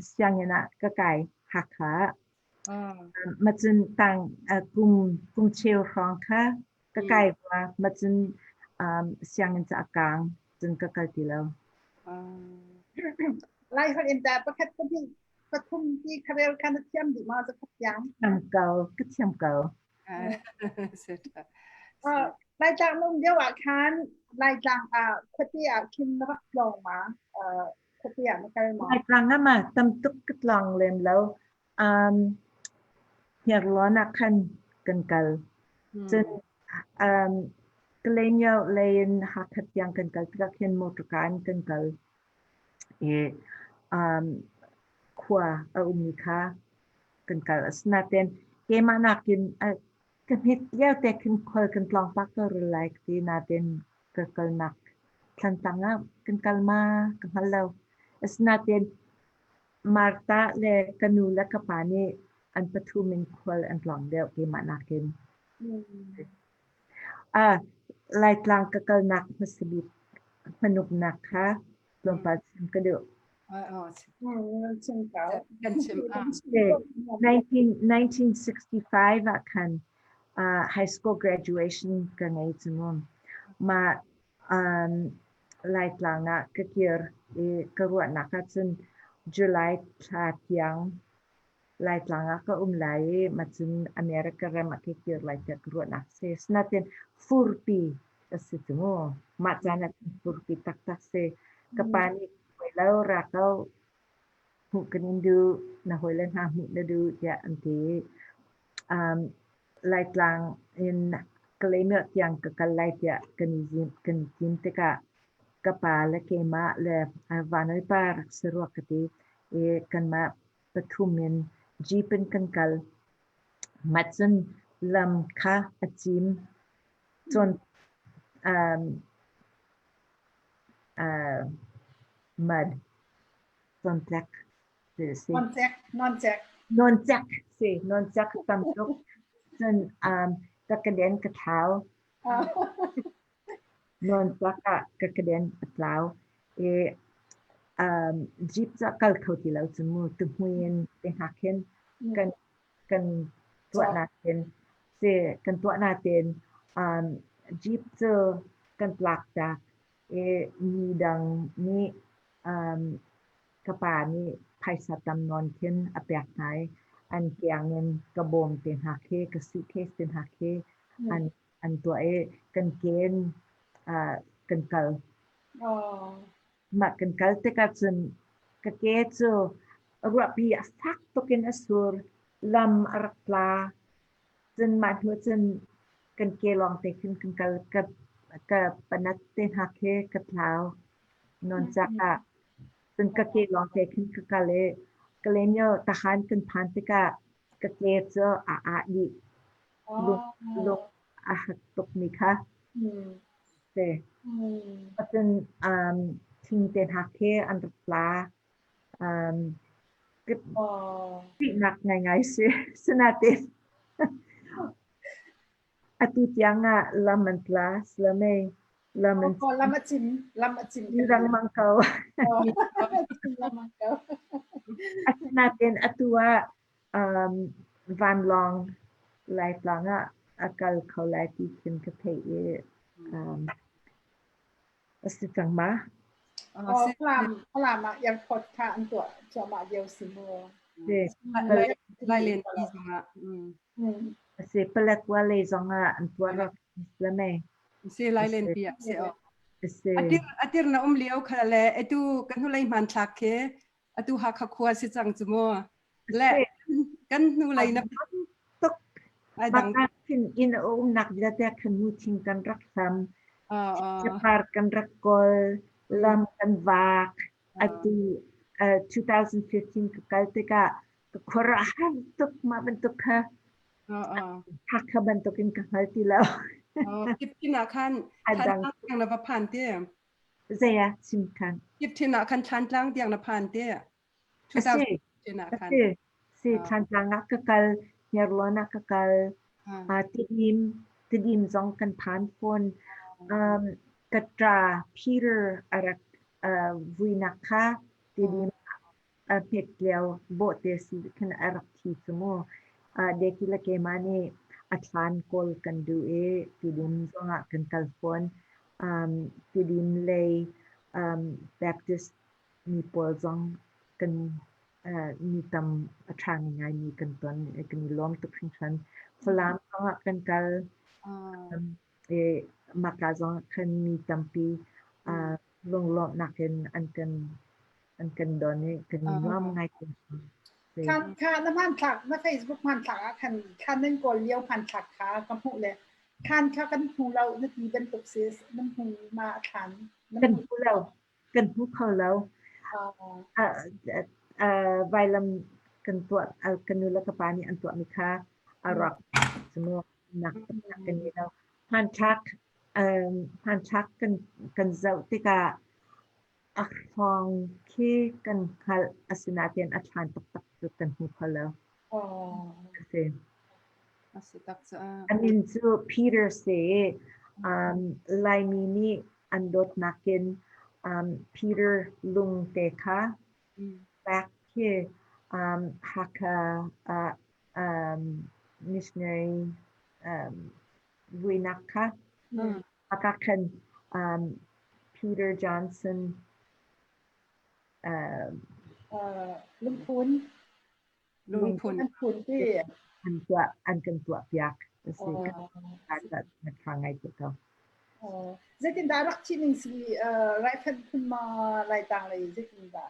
sianginn ah ka kai Hakha. Macun tang kum kum cheu hrawng kha ka kai rua. Macun sianginn cu a kaang cun ka kal ti lo. Lai holh in ta pakhat pahnih pathum ti kharel kha na thiam dih ma zakhat tiang? Thiam ko, ka thiam ko. Laitlang na um lio ah khan Laitlang ah khuate ah khin na rak tlawng ma? Khuate ah na kal ma? Laitlang ah ma tam tuk ka tlawng lem lo. Hniarlawn ah khan kan kal. Cun Kalaymyo lei in Hakha tiang kan kal tikah khin motorka in kan kal. I khua a ummi kha kan kal. Asinain keimah nakin ka hmet lio te khin khual kan tlawng pah ko rua lai ka ti nain ka kalnak Thlantlang ah kan kal ma ka hngal lo. Asinain Martha le ka nu le ka pa nih an pathum in khual an tlawng deuh keimah nakin. Laitlang ka kalnak hmasa bik hmanuknak kha tlawmpal chim ka duh. Kan chim. 1965 ah khan high school graduation ka ngei cu mu. Mah Laitlang ah ka kir i ka ruahnak ahcun July thla tiang Laitlang ah ka um lai i macun America ram ah ka kir lai tiah ka ruahnak a si. Asinain furpi a si cu mu. Mah caan ah cun furpi taktak si. Ka pa nih hawi lo ra ko hmuh kan in duh, na hawile hna hmuh na duh tiah an ti. Laitlang in Kalaymyo tiang ka kal lai tiah kan i kan i tim tikah ka pa le keimah le Vanoi pa rak si rua ka ti i kanmah pathum in jeep in kan kal. Mah cun lam kha a cim. Cun mud cawntlek si. Noncek, noncek. Noncek si, noncek tam tuk. Cun ka keden ka thlau. Noncek ah ka keden a tlau. I jeep cu a kal kho ti lo cu mu tuhmui in te hngak hin kan kan tuah natin si kan tuah natin jeep cu kan tlak tak i mi dang nih ka pa nih phaisa tam nawn khin a pek hna i an kiang in ka bawm te hna khi ka suitcase te hna khi an an tuah i kan ken kan kal. Mah kan kal tikah cun ka ke cu ruahpi a fak tuk in a sur, lam a rak tla. Cun mah hnu cun kan ke lawng te khin kan kal. Ka ka panat te hna khi ka tlau. Nawn cak ah cun ka ke lawng te khin ka kal i Kalaymyo tahan kan phan tikah ka ke cu a ah dih. Lung lung a hak tukmi kha. Si. Cun thing te hna khi an rak tla. Ṭihnak ngaingai si. Sinain atu tiang ah lam an tla silamei lam an Lam a cim, lam a cim. Lengmang ko. Lengmang ko. Asinain atu ah vanlawng Laitlang ah a kal kho lai ti khin ka theih i a si cang ma? Falam, Falam ah airport kha an tuah cuahmah lio si mu. Si. Lailen pi zongah. Si Paletwa lei zongah an tuah rak la mei. Si Lailen pi ah si. Si. Atir atir na um lio kha le atu kan hnulei hmanthlak khi atu Hakha khua si cang cu mu. Le kan hnulei na tuk Maka in a umnak vialte khan mu thing kan rak hlam. Capar kan rak kawl, lam kan vak. Atu 2015 ka kal tikah ka khuaruah har tuk mah bantuk kha. Hakha bantukin ka hngal ti lo. Kiptin ah khan Thantlang na va phan te. Zei ah chim khan. Kiptin ah khan Thantlang tiang na phan te. 2015 ah khan. Si, si Thantlang ah ka kal, Hniarlawn ah ka kal, Tidim, Tidim zong kan phan fawn. Ka ṭa Peter a rak vuinak kha Tidim a hmet lio bawhte si khin a rak thi cu mu. Deki le keimah nih a thlan kawl kan duh i Tidim zongah kan kal fawn. Tidim lei Baptist mi pawl zong kan mi tam a ṭha ngaingaimi kan ton i kan i lawm tuk hringhran. Falam zongah kan kal. I mahka zongah khan mi tampi lunglawmhnak in an kan don i kan i nuam ngai ko. Kha kha na hmanthlak na Facebook hmanthlak ah khan thlan nan kawl lio hmanthlak kha ka hmuh le thlan kha kan hmu lo na ti bantuk si nan hmu ma a thlan Kan hmu lo. Kan hmu kho lo. Vailam kan tuah ka nu le ka pa nih an tuahmi kha a rak cu nak kan ngei lo. Hmanthlak hmanthlak kan kan zoh tikah a hrawng khi kan hngalh asinain a thlan taktak cu kan hmu kho lo. A si. A si tak caah. A min cu Peter si i Laimi nih an dawtnak in Peter lung te kha Back khi Hakha ah missionary vuinak kha Hakha khan Peter Johnson Lungphun Lungphun an phun ti an tuah an kan tuah piak a si. Kan tha ngai te ko. Zeitindah rak thi ning si raifanh phun ma Laitlang lei zeitindah?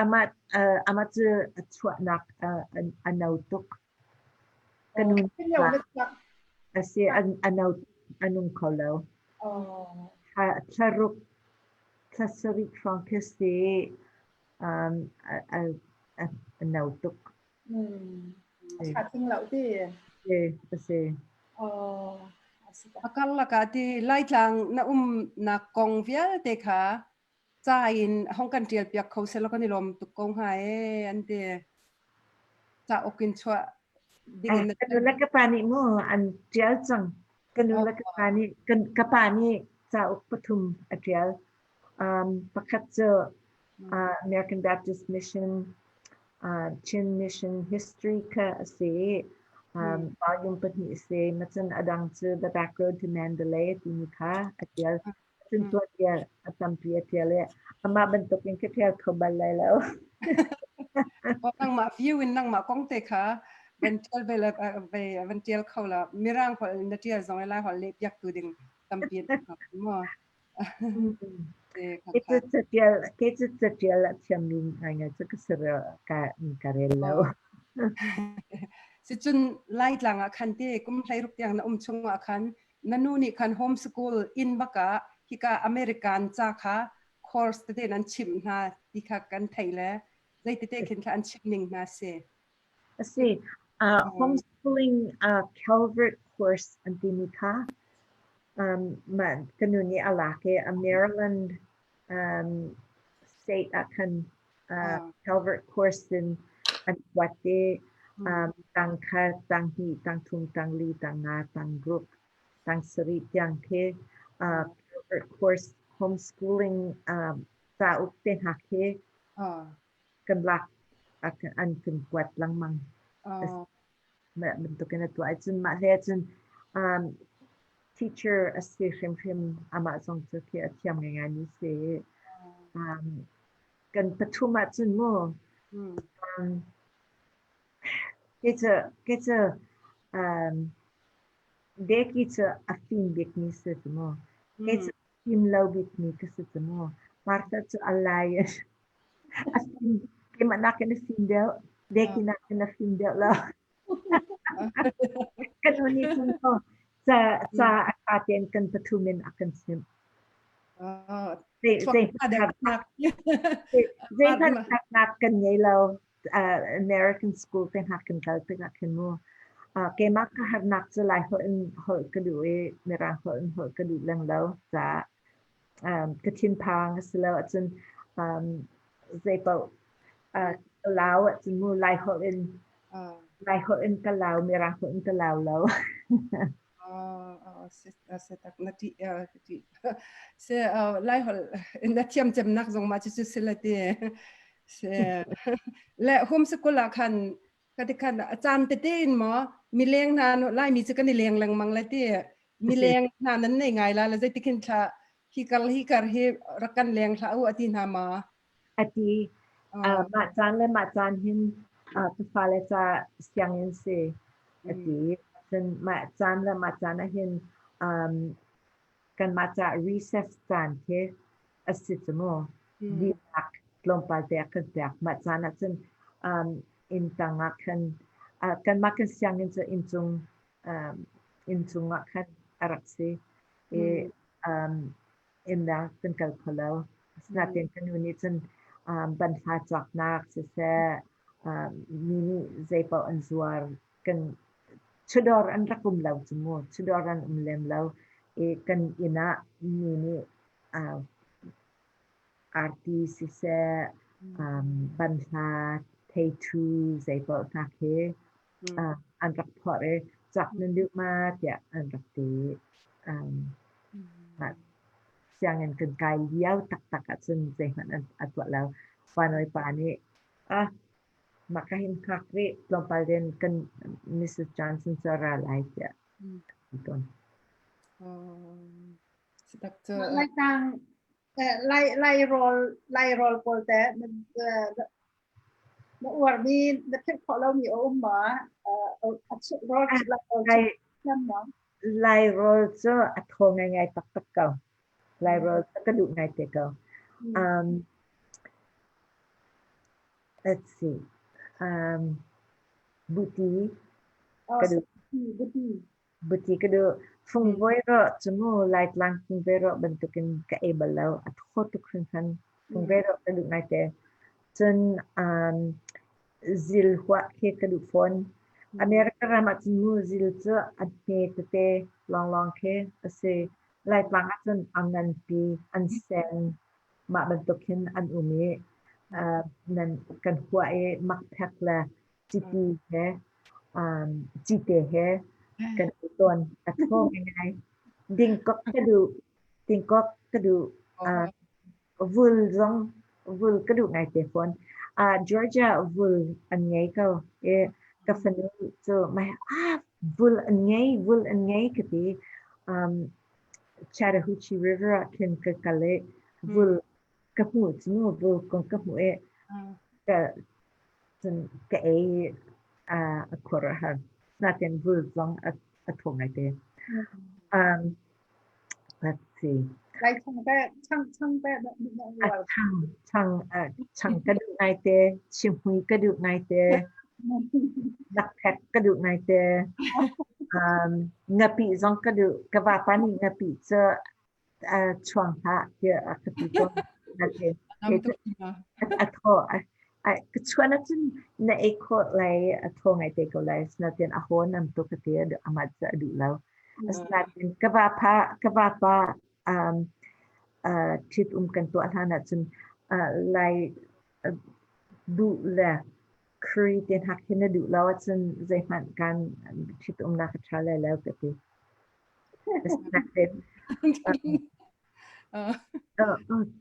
Amah amah cu a chuahnak a no tuk. Ka nu a si a no a nung kho lo. Thlaruk thla sarih hrawng khi si a no tuk. A tling lo ti. A si. A karlak ah ti Laitlang na umnak kong vialte kha ca in hong kan ṭial piak kho selaw kan i lawm tuk ko hnga ee an ti. Cauk in chuah ding in. Ka nu le ka pa nih mu an ṭial cang. Ka nu le ka pa nih ka pa nih cauk pathum a ṭial. Pakhat cu American Baptist Mission Chin Mission History kha a si i volume pahnih a si. Macun a dang cu The Back Road to Mandalay timi kha a ṭial. Cun tuanbia a tampi a ṭial i amah bantukin ka ṭial kho bal lai lo. Nangmah view in nangmah kong te kha van ṭial ve la ve van ṭial kho la Mirang holh na ṭial zong lai holh leh piak tu ding tampi maw. Kei cu caṭial kei cu caṭial a thiammi ngaingai cu ka si ka ka rel lo. Sicun Laitlang ah khan te kum 16 tiang na um chung ah khan na nu nih khan homeschool inn bakah hika American ca kha course tete nan chimh hna ti kha kan theih le zeitete khin kha an chimh ning hna si. A si. Homeschooling Calvert course an timi kha mah ka nu nih a lak i a Maryland state ah khan Calvert course in an kuat i tang khat, tang hnih, tang thum, tang li, tang nga, tang ruk, tang sarih tiang khi Calvert course homeschooling cauk te hna khi kan lak an kan kuat lengmang. Mah bantukin a tuah ahcun mah hlei ahcun teacher a si hrimhrim amah zong cu khi a thiam ngaingai mi si. Kan pathum ahcun mu kei cu kei cu Becky cu a fim bikmi si cu mu. Kei cu fim lo bikmi ka si cu mu. Martha cu a lai a fim keimah nakin a fim deuh. Becky nakin a fim deuh lo. Kan nu nih cun ca ca a ṭha tein kan pathum in a kan chimh. Zeihmanh harnak kan ngei lo. American school te hna kan kal tikah khin mu. Keimah ka harnak cu Lai holh in holh ka duh i Mirang holh in holh ka duh leng lo caah ka thinphang a si lo ahcun zeipaoh ka lau ahcun mu Lai holh in Lai holh in ka lau, Mirang holh in ka lau lo. Na ṭih se Lai holh na thiam cemnak zong mah cucu si la ti se le homeschool ah khan ka ti khan a caan tete in maw mileng hna Laimi cu kan i leng lengmang le ti mileng hna nan nei ngai la le zeitikhin thla hi kar hi kar hi rak kan leng hlah u ati hna ma? A ti. Mah caan le mah caan hin ka fale ca sianginn si a ti. Cun mah caan le mah caan ah hin kanmah ca recess caan khi a si cu mu. Dinak tlawmpal te a kan pek. Mah caan ah cun inn tang ah khan kanmah kan sianginn cu inncung inncung ah khan a rak si. I innnak kan kal kho lo. Asinain ka nu nih cun banhla cawknak siseh, mi nih zeipaoh an zuar kan chudawr an rak um lo cu mu. Chudawr an um lem lo. I kan inn ah mi nih arti siseh, banhla, theithu zeipaoh hna khi an rak phorh i cak nan duh ma tiah an rak ti. Sianginn kan kai lio taktak ahcun zeihmanh a tuah lo. Fanawi pa nih ah mah ka hin hngak rih tlawmpal den kan Mrs. Johnson cu a ra lai tiah ti tawn. Laitlang Lai Lai rawl Lai rawl pawl te na uarmi na philh khawh lomi a um maw? Rawl Lai Lai rawl cu a thaw ngaingai taktak ko. Lai rawl cu ka duh ngai te ko. Let's see. Buti ka duh. Buti. Buti ka duh. Fungvoi rawh cu mu Laitlang fungvoi rawh bantukin ka ei bal lo. A thaw tuk hringhran. Fungvoi rawh ka duh ngaite. Cun zil huah khi ka duh fawn. America ram ah cun mu zil cu a hme tete lawnglawng khi a si. Laitlang ah cun a nganpi, an sen, mah bantuk hin an um i nan kan huah i makphek le chiti he cite he kan ei tawn. A thaw ngai. Dingkok ka duh. Dingkok ka duh. Vul zong vul ka duh ngai te fawn. Georgia vul an ngei ko. I ka fanu cu mai ah vul an ngei, vul an ngei ka ti. Chattahoochee River ah khin ka kal i vul ka hmuh cu vul kong ka hmuh i ka cun ka ei a khur a har. Natin vul zong a thaw ngai te. Let's see. Lai chang te chang chang te A chang chang chang ka duh ngai te, chimhui ka duh ngai te, nakphek ka duh ngai te. Ngapih zong ka duh. Ka vapa nih ngapih cu chuang hlah tiah a ka ti tawn. A thaw ka chuan ahcun na ei khawh lai a thaw ngai te ko lai. Asinain a haw nam tuk ka ti amah cu a duh lo. Asinain ka vapa ka vapa ṭhitum kan tuah hlan ahcun lai duh le Khri te hna khi na duh lo ahcun zeihmanh kan ṭhitumnak a ṭha lai lo ka ti.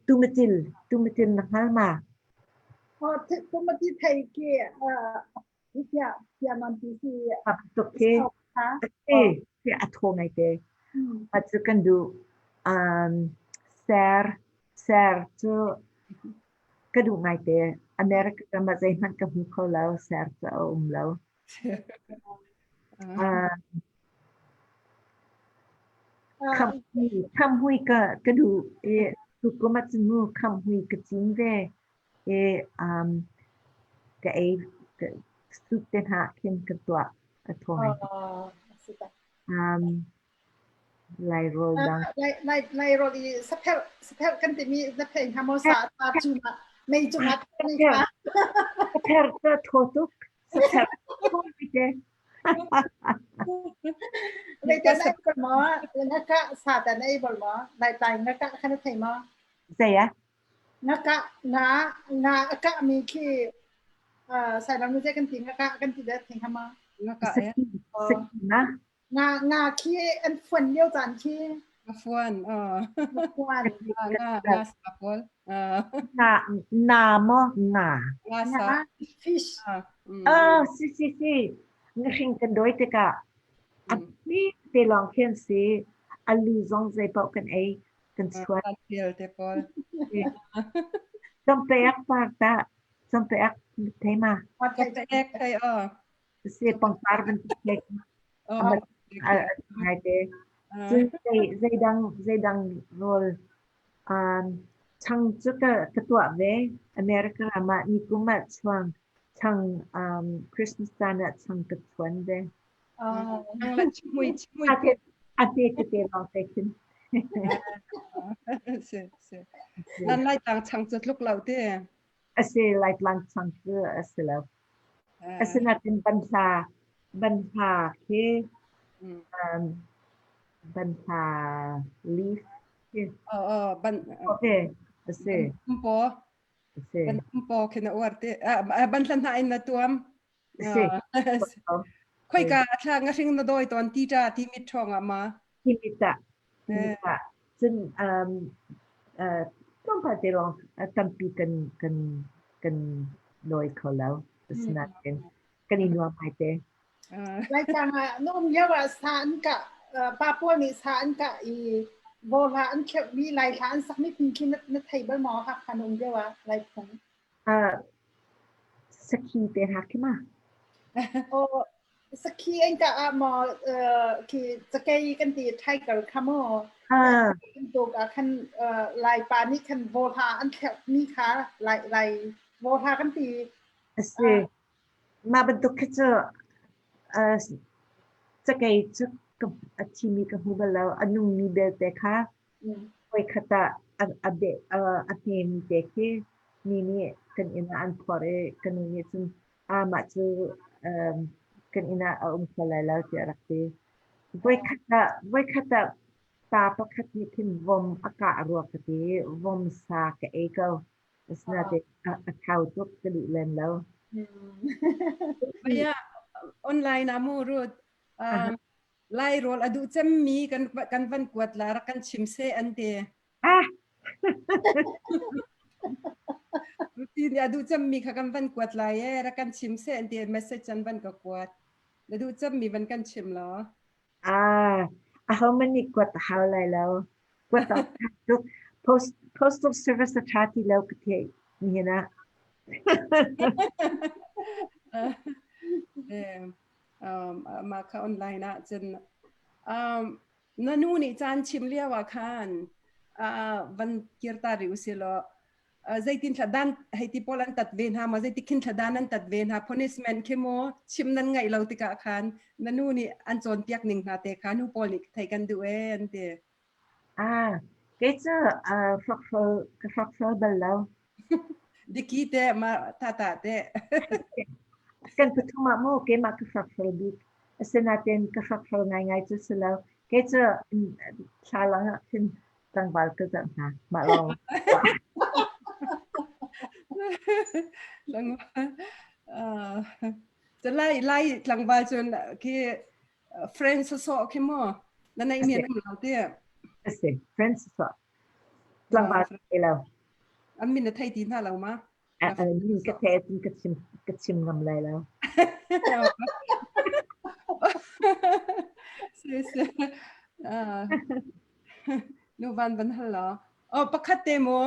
Tumatil, tumatil na hngal ma? Tumati thei ki tiah tiah man ti si. Tuk khi. Khi a thaw ngai te. A cu kan duh. Ser, ser cu ka duh ngai te. America ram ah zeihmanh ka hmu kho lo, ser cu a um lo. Khamhui ka ka duh i tukum ah cun mu khamhui ka cin ve i ka ei soup te hna khin ka tuah a thaw ngai. Lai rawl dang. Lai Lai rawl i sapherh sapherh kan timi na phei hnga maw sa tar cungah mei cungah ni kha. Sapherh cu thaw tuk. Sapherh thaw te. Lai ta na bol ma nga ka sa ta na ei bol ma lai tai nga ka kha na thei ma. Zei ah? Nga ka nga nga ka mi khi sai lam nu kan ti nga ka kan ti da thei hnga ma. Nga ka eh. Sakina. Nga nga khi an fuan lio caan khi. Nga fuan. Nga fuan. Nga nga nga sa pawl. Na na maw nga. Nga sa. Fish. Ah si si si. Ngahring kan dawi tikah a mi te lawng khi an si. Alu zong zei paoh kan ei kan chuan. Kan te pawl. Cempeak par ta. Cempeak thei ma. Cempeak thei aw. Si pangpar bantuk tlek ngai te. Cun zeidang zeidang rawl chang cu ka ka tuah ve. America ram ah nikum ah chuang chang Christmas caan ah chang ka chuan ve. A te tete lawng te khin. Si si. Nan lai tlang chang cu tluk lo te. A si lai tlang chang cu a si lo. Asinain banhla banhla khi banhla leaf khi ban okay a si. Banhla A si. Banhla khi na uar te banhla hna in na tuam. A si. Khoika a thla ngahring na dawi tawn ti ta ti mit ṭhawng ah ma? Ti mit ah. Ti mit ah. Cun tlawmpal te lawng tampi kan kan. Kan lawi kho lo. Asinain kan i nuam ngai te. Laitlang ah na um lio ah sa an kah pa pawl nih sa an kah i bawhla an thleuhmi Laihla an sakmi phun khi na thei bal maw Hakha na um lio ah Laiphung? Sakhi te hna khi ma? Aw sakhi an kah ah maw khi cakei kan ti tiger kha maw tuk ah khan Laipa nih khan bawhla an thleuhmi kha Lai Lai bawhla kan ti. A si. Mah bantuk khi cu cakei cu a thimi ka hmu bal lo. A nungmi belte kha voikhat ah a hmemi te khi mi nih kan inn ah an phorh i ka nu nih cun mah cu kan inn ah a um kho lai lo tiah a rak ti. Voikhat ah pa pakhat nih khin vom a kah rua ka ti i vom sa ka ei ko. Asinain a thau tuk ka duh lem lo. Maya online ah mu Ruth Lai rawl a duh cemmi kan kan van kuat la rak kan chim seh an ti. Ah. Ruti nih a duh cemmi kha kan van kuat lai e rak kan chim seh an ti message an van ka kuat. Na duh cemmi van kan chim law. Ah, ahohmanh nih kuat a hau lai lo. Kuat awk ṭha tuk. Post, postal service a ṭha ti lo ka theih nihin ah. Mah kha online ah cun na nu nih caan chim lio ah khan van kir ta rih usih law zeitin thla dan hei ti pawl an tat ve hna maw zeiti khin thla dan an tat ve hna punishment khi mu chim nan ngaih lo tikah khan na nu nih an cawnpiak ning hna te kha nu pawl nih thei kan duh ee an ti. Ah, kei cu hrokhrawl ka hrokhrawl bal lo. Diki te ma tata te. Kan pathum ah mu keimah ka hrokhrawl bik. Asinain ka hrokhrawl ngaingai cu si lo. Kei cu thlalang ah khin tlangval ka zoh hna mah lawng. Tlangval lai lai tlangval cun khi friends so khi mo na nei mi an um lo ti. Asi friends so tlangval te lo. An min na thei ti hna lo ma? Min ka thei cun ka chim ka chim ngam lai lo. Si si. Nu van van hal law. Oh pakhat te mu.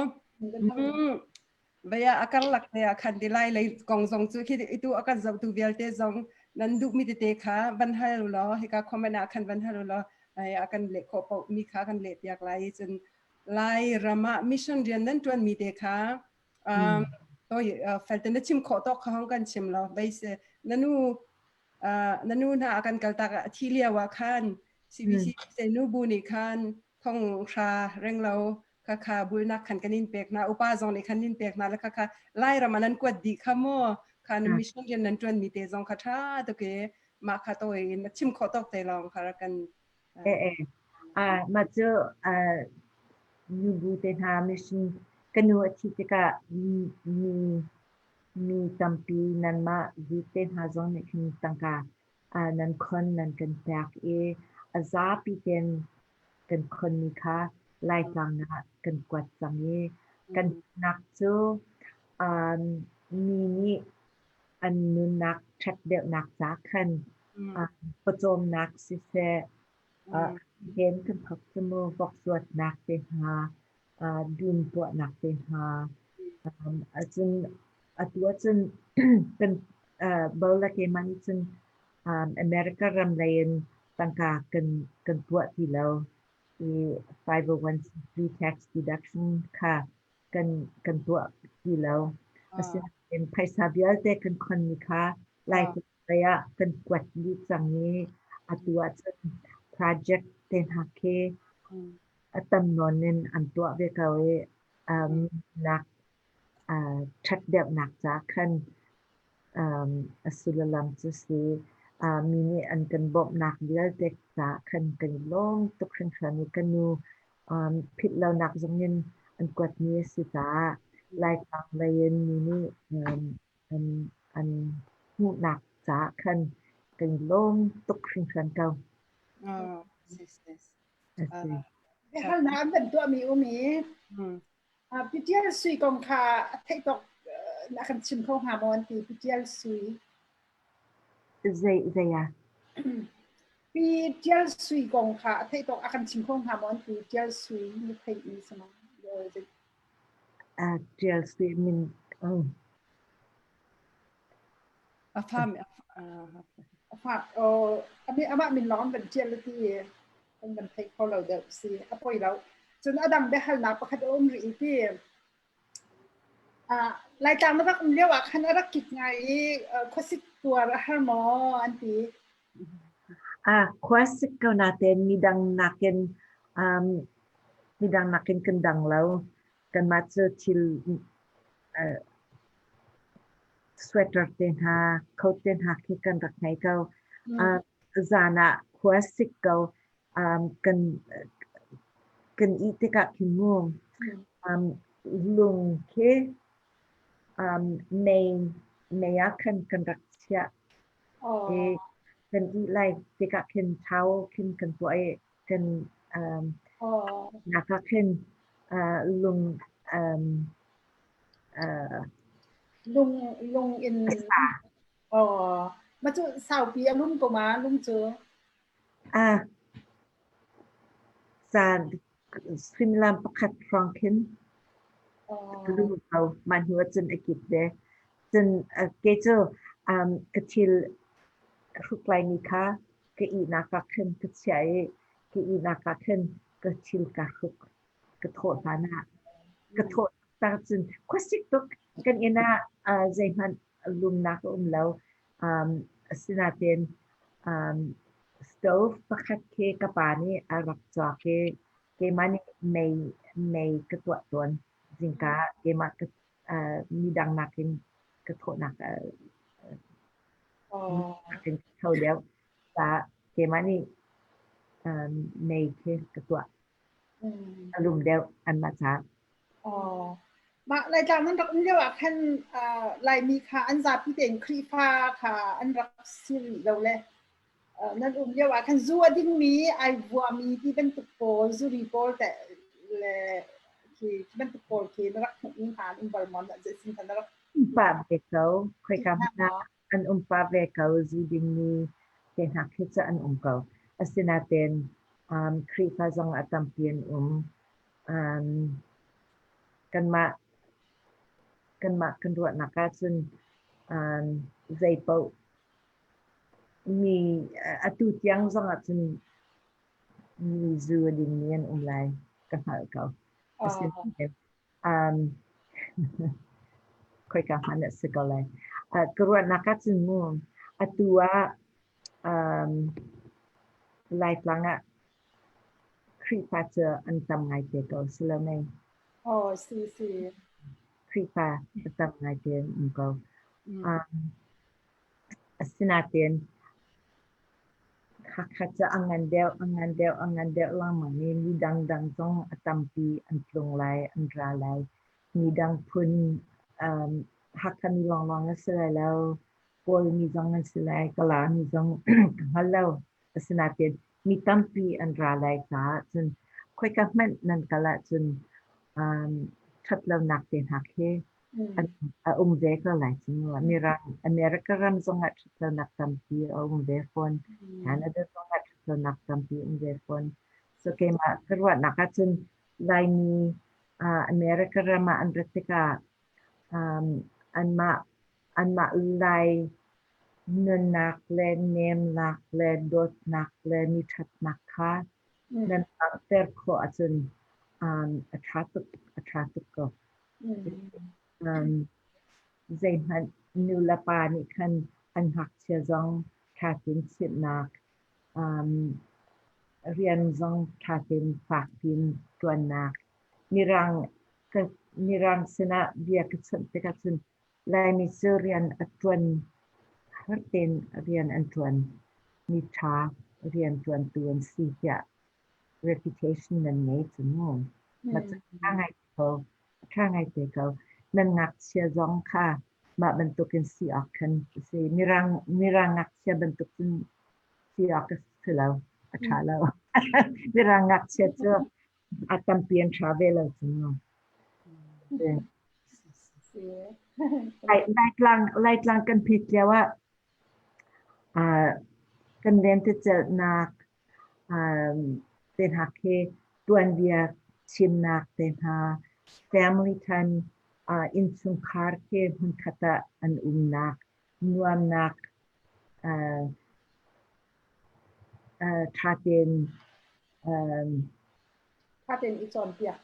Vaya a karlak te ah khan ti lai lei kong zong cu khi itu a kan zohtu vialte zong nan duh mi tete kha van hal law hika comment ah khan van hal law ai a kan leh khawh paoh mi kha kan leh piak lai cun Lai ram ah mission rian nan tuan mi te kha toi felte na chim khawh tawk kha hong kan chim lo vei se nanu nanu hna a kan kaltak a thi lio ah khan CBC se nu bu nih khan thong hra renglo kha kha bulnak khan kan in pek hna upa zong nih khan in pek hna le kha kha Lairam ah nan kuat dih kha mu kha na mission rian nan tuan mi te zong kha tha tuk e mah kha toi in chim khawh tawk te lawng kha kan Eh eh. Ah mah cu nubu te hna mission ka nu a thih tikah mi mi tampi nanmah bik te hna zong nih khin tangka nan khon nan kan pek i a zapi tein kan khonmi kha Laitlang ah kan kuat cang i kan nak cu mi nih an nunnak ṭhat deuhnak ca khan pawcawmnak siseh, hen kan thawk cu mu vok zuatnak te hna, dum tuahnak te hna, cun atu ahcun kan bo le keimah nih cun America ram lei in tangka kan tuah ti lo i 501c3 tax deduction kha kan tuah ti lo. Asinain phaisa vialte kan khonmi kha Laitlai lei ah kan kuat dih cang i atu ahcun project te hna khi a tam nawn in an tuah ve ko i nak ṭhat deuhnak ca khan a sullam cu si mi nih an kan bawmhnak vialte caah khan kan i lawm tuk hringhran i ka nu philh lonak zong in an kuatmi a si caah Laitlang lei in mi nih an hmuhnak caah khan kan i lawm tuk hringhran ko. A si. Biahalnak an kan tuahmi um i Pitial Sui kong kha a theih tawk na kan chim kho hnga maw an ti Pi Tial Sui. Zei zei ah? Pi Tial Sui kong kha a theih tawk a kan chim kho hnga maw an ti Tial Sui ni theih mi sama. Tial Sui min A fa a fa amah min lawng an van ṭial ti kan van thei kho lo deuh si a poi lo. Cun a dang biahalnak pakhat a um rih i ti Laitlang na rak um lio ah khan a rak kik ngai i khuasik tuar a har maw an ti. Khuasik ko natein midang nakin midang nakin kan dang lo. Kanmah cu thil sweater te hna, coat te hna khi kan rak ngei ko. Zan ah khua sik ko. Kan kan ih tikah khin mu lung khi mei mei ah khan kan rak chiah. I kan ih lai tikah khin thau khin kan tuah i kan nak ah khin lung Lung lung in oh mah cu saupi a lum ko ma lung cu? Zan suimilam pakhat hrawng khin a lum ko. Mah hnu ahcun a kip ve. Cun kei cu ka thil hruk laimi kha ka ihnak ah khan ka chiah i ka ihnak ah khan ka thil kaa hruk. Ka thawh hlan ah ka thawh tak cun khuasik tuk kan inn ah zeihmanh lumnak a um lo. Asinain stove pakhat khi ka pa nih a rak cawk i keimah nih mei mei ka tuah tawn. Zingka keimah ka midang nakin ka thawhnak nakin ka tho deuh. Keimah nih mei khi ka tuah. A lum deuh anmah caah. Mah Laitlang nan rak um lio ah khan Laimi kha an zapi tein Khrihfa kha an rak si rih lo le nan um lio ah khan zu a dingmi ai vuami ti bantuk pawl zuri pawl te le khi bantuk pawl khi na rak hmuh hna an um bal maw zeitin na rak Um pah ve ko. Khoika hmanh ah an um pah ve ko. Zu dingmi te hna khi cu an um ko. Asinain Khrihfa zong a tampi an um. Kanmah kanmah kan ruahnak ahcun zeipaoh mi atu tiang zong ahcun mi zu a dingmi an um lai ka hngalh ko. Asinain khoika hmanh a si ko lai. Ka ruahnak ahcun mu atu ah Laitlang ah Khrihfa cu an tam ngaite ko si lo mei? Aw, si si. Khrihfa a tam ngaite an um ko. Asinain Hakha cu a ngan deuh, a ngan deuh, a ngan deuh lengmang i mi dangdang zong a tampi an tlung lai, an ra lai. Mi dang phun Hakha mi lawnglawng a si lai lo. Kawlmi zong an si lai, Kalami zong ka hngal lo. Asinain mi tampi an ra lai caah cun khoika hmanh nan kal ahcun ṭhatlonak te hna khi a um ve ko lai cu. Mirang America ram zongah ṭhatlonak tampi a um ve fawn. Canada zongah ṭhatlonak tampi a um ve fawn. So keimah ka ruahnak ahcun Laimi America ram ah an rat tikah anmah anmah Lai nunnak le nemnak le dawtnak le mi ṭhatnak kha nan langhter khawh ahcun a ṭha tuk a ṭha tuk ko. Zeihmanh nu le pa nih khan an ngakchia zong ṭha tein chimhnak, rian zong ṭha tein fak piin ṭuannak, Mirang Mirang sinah bia ka chimh tikah cun Laimi cu rian a ṭuan har tein rian an ṭuan. Mi ṭha rian ṭuantu an si tiah reputation nan ngei cu mu. Mah cu ṭha ngai ko. Ṭha ngai te ko. Nan ngakchia zong kha mah bantukin si awk khan a si. Mirang Mirang ngakchia bantuk cun si awk a si lo. A ṭha lo. Mirang ngakchia cu a tampi an ṭha ve lo cu mu. Si. Laitlang Laitlang kan phit lio ah kan lentecelhnak te hna khi tuanbia chimnak te hna, family time, innchungkhar khi hmunkhat ah an umnak, nuamnak, ṭha tein Ṭha tein i cawnpiak.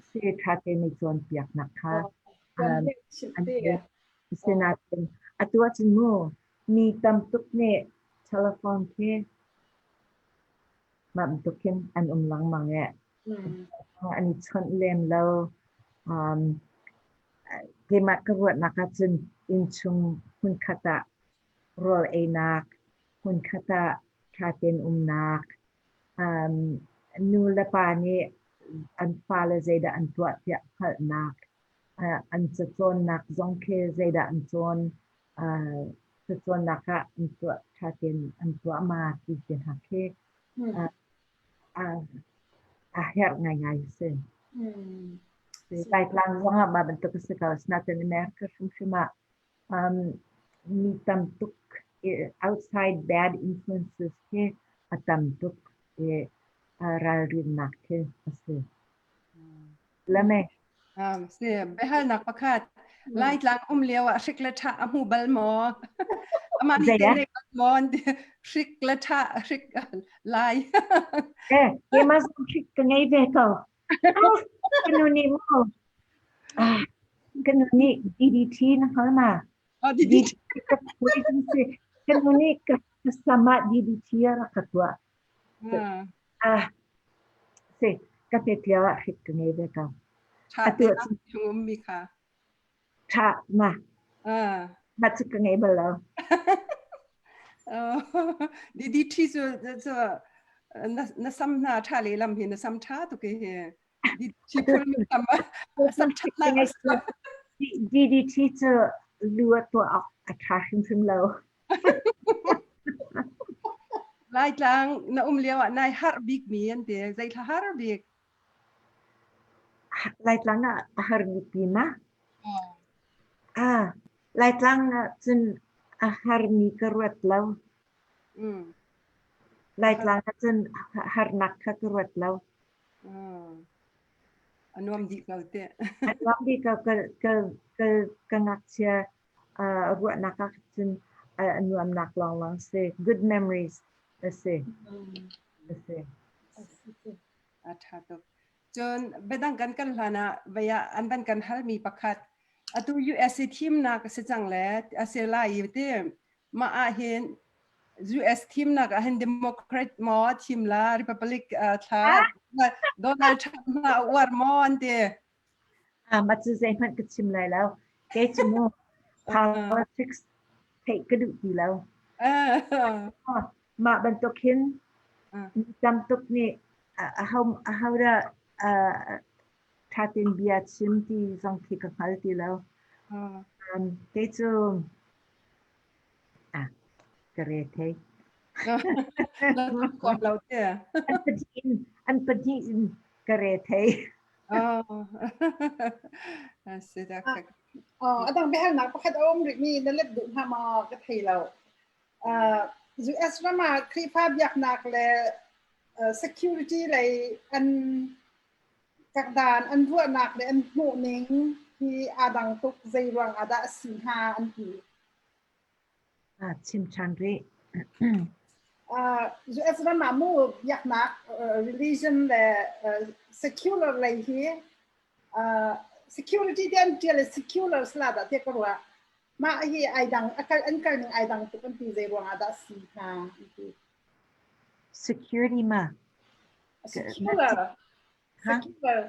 Si, ṭha tein i cawnpiaknak kha Asinain atu ahcun mu mi tam tuk nih telephone khi mah bantuk khin an um lengmang i an i chawnh lem lo. Keimah ka ruahnak ahcun innchung hmunkhat ah rawl einak, hmunkhat ah ṭha tein umnak, nu le pa nih an fale zeidah an tuah tiah hngalhnak, an cacawnnak zong khi zeidah an cawn, cacawnnak ah an tuah ṭha tein an tuah ma ti te hna khi a herh ngaingai a si. Laitlang zong ah mah bantuk a si ko. Asinain America hrimhrim ah mi tam tuk outside bad influences hi a tam tuk i ralrinnak khi a si. Lame. Si, biahalnak pakhat. Laitlang um lio ah hrik le ṭha a hmu bal maw? Amah nih te nei bal maw? Hrik le ṭha, hrik lai. Eh, keimah zong hrik ka ngei ve ko. Ka nu nih maw? Ah, ka nu nih DDT na hngal ma? Oh, DDT. Ka nu nih ka sam ah DDT a rak ka tuah. Ah, si, ka hmet lio ah hrik ka ngei ve ko. Ṭha te chung ummi kha. Ṭha ma. Ma cu ka ngei bal lo. DDT cu cu na sam hna ṭha lehlam hi na sam ṭha tuk hi. DDT phul mi sam sam ṭhat nak. DDT cu lu a tuah awk a ṭha hrimhrim lo. Laitlang na um lio ah nai harh bik mi an ti. Zei thla har bik? Laitlang ah a har bik mi ma? Ah, Laitlang ah cun a har mi ka ruat lo. Laitlang ah cun harnak kha ka ruat lo. A nuam dih ko te. A nuam dih ko ka ka ka ka ngakchia ruahnak ah cun a nuamnak lawnglawng si. Good memories a si. A si. A ṭha tuk. Cun biadang kan kal hlan ah vei ah an van kan halmi pakhat atu USA thimnak a si cang le a si lai i ti mah ah hin US thimnak ah hin Democrat maw thim la Republic thla Donald Trump hna a uar maw an ti. Ah, mah cu zeihmanh ka chim lai lo. Kei cu mu politics theih ka duh ti lo. Mah bantuk hin mi tam tuk nih aho aho dah ṭha tein bia chim ti zong khi ka hngal ti lo. Kei cu ah ka re thei. Na kuam lo te. An pahnih in an pahnih in ka re thei. Oh. Si dak. Oh, adang biahalnak pakhat a um rihmi na let duh hnga maw ka thei lo. US ram ah Khrihfa biaknak le security lei an kakdan an ruahnak le an hmuhning hi aa dang tuk zei ruang ah dah a si hnga an ti. Ah, chim ṭhan rih. US ram ah mu biaknak religion le secular lei hi security te an ṭial secular sala dah te ka ruah. Mah hi ai dang a kal an kal ning ai dang tuk an ti zei ruang ah dah si hnga an ti. Security ma? Secular. Secular.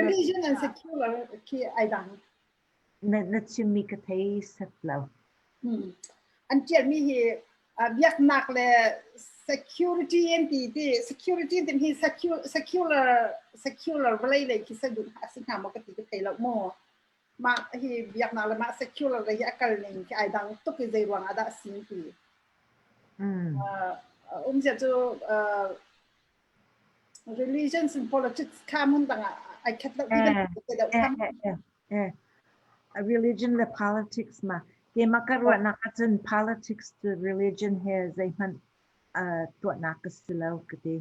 Religion and secular khi ai dang. Na chimmi ka thei set lo. An ṭialmi hi biaknak le security an ti ti security ti hi secular secular vawlei lei khi sa duh a si hnga maw ka ti ka thei lo maw. Mah hi biaknak le mah secular lei hi a kal ning khi ai dang tuk i zei ruang ah dah a si ti. Umzia cu religions and politics kha hmun dang ah ai khat lo ti bantuk te deuh kha. Eh, religion le politics ma keimah ka ruahnak ahcun politics cu religion he zeihmanh tuahnak ka si lo ka ti.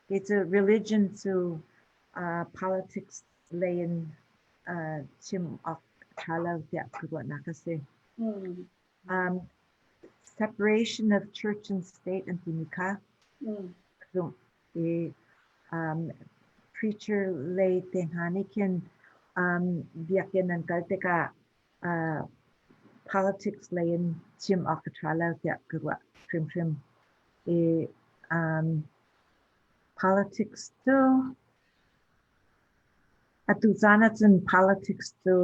Kei cu religion cu politics lei in chim awk a ṭha lo tiah ka ruahnak a si. Separation of church and state an timi kha zumh i preacher lei te hna nih khin biakinn an kal tikah politics lei in chim awk a ṭha lo tiah ka ruah hrimhrim. I politics cu atu caan ahcun politics cu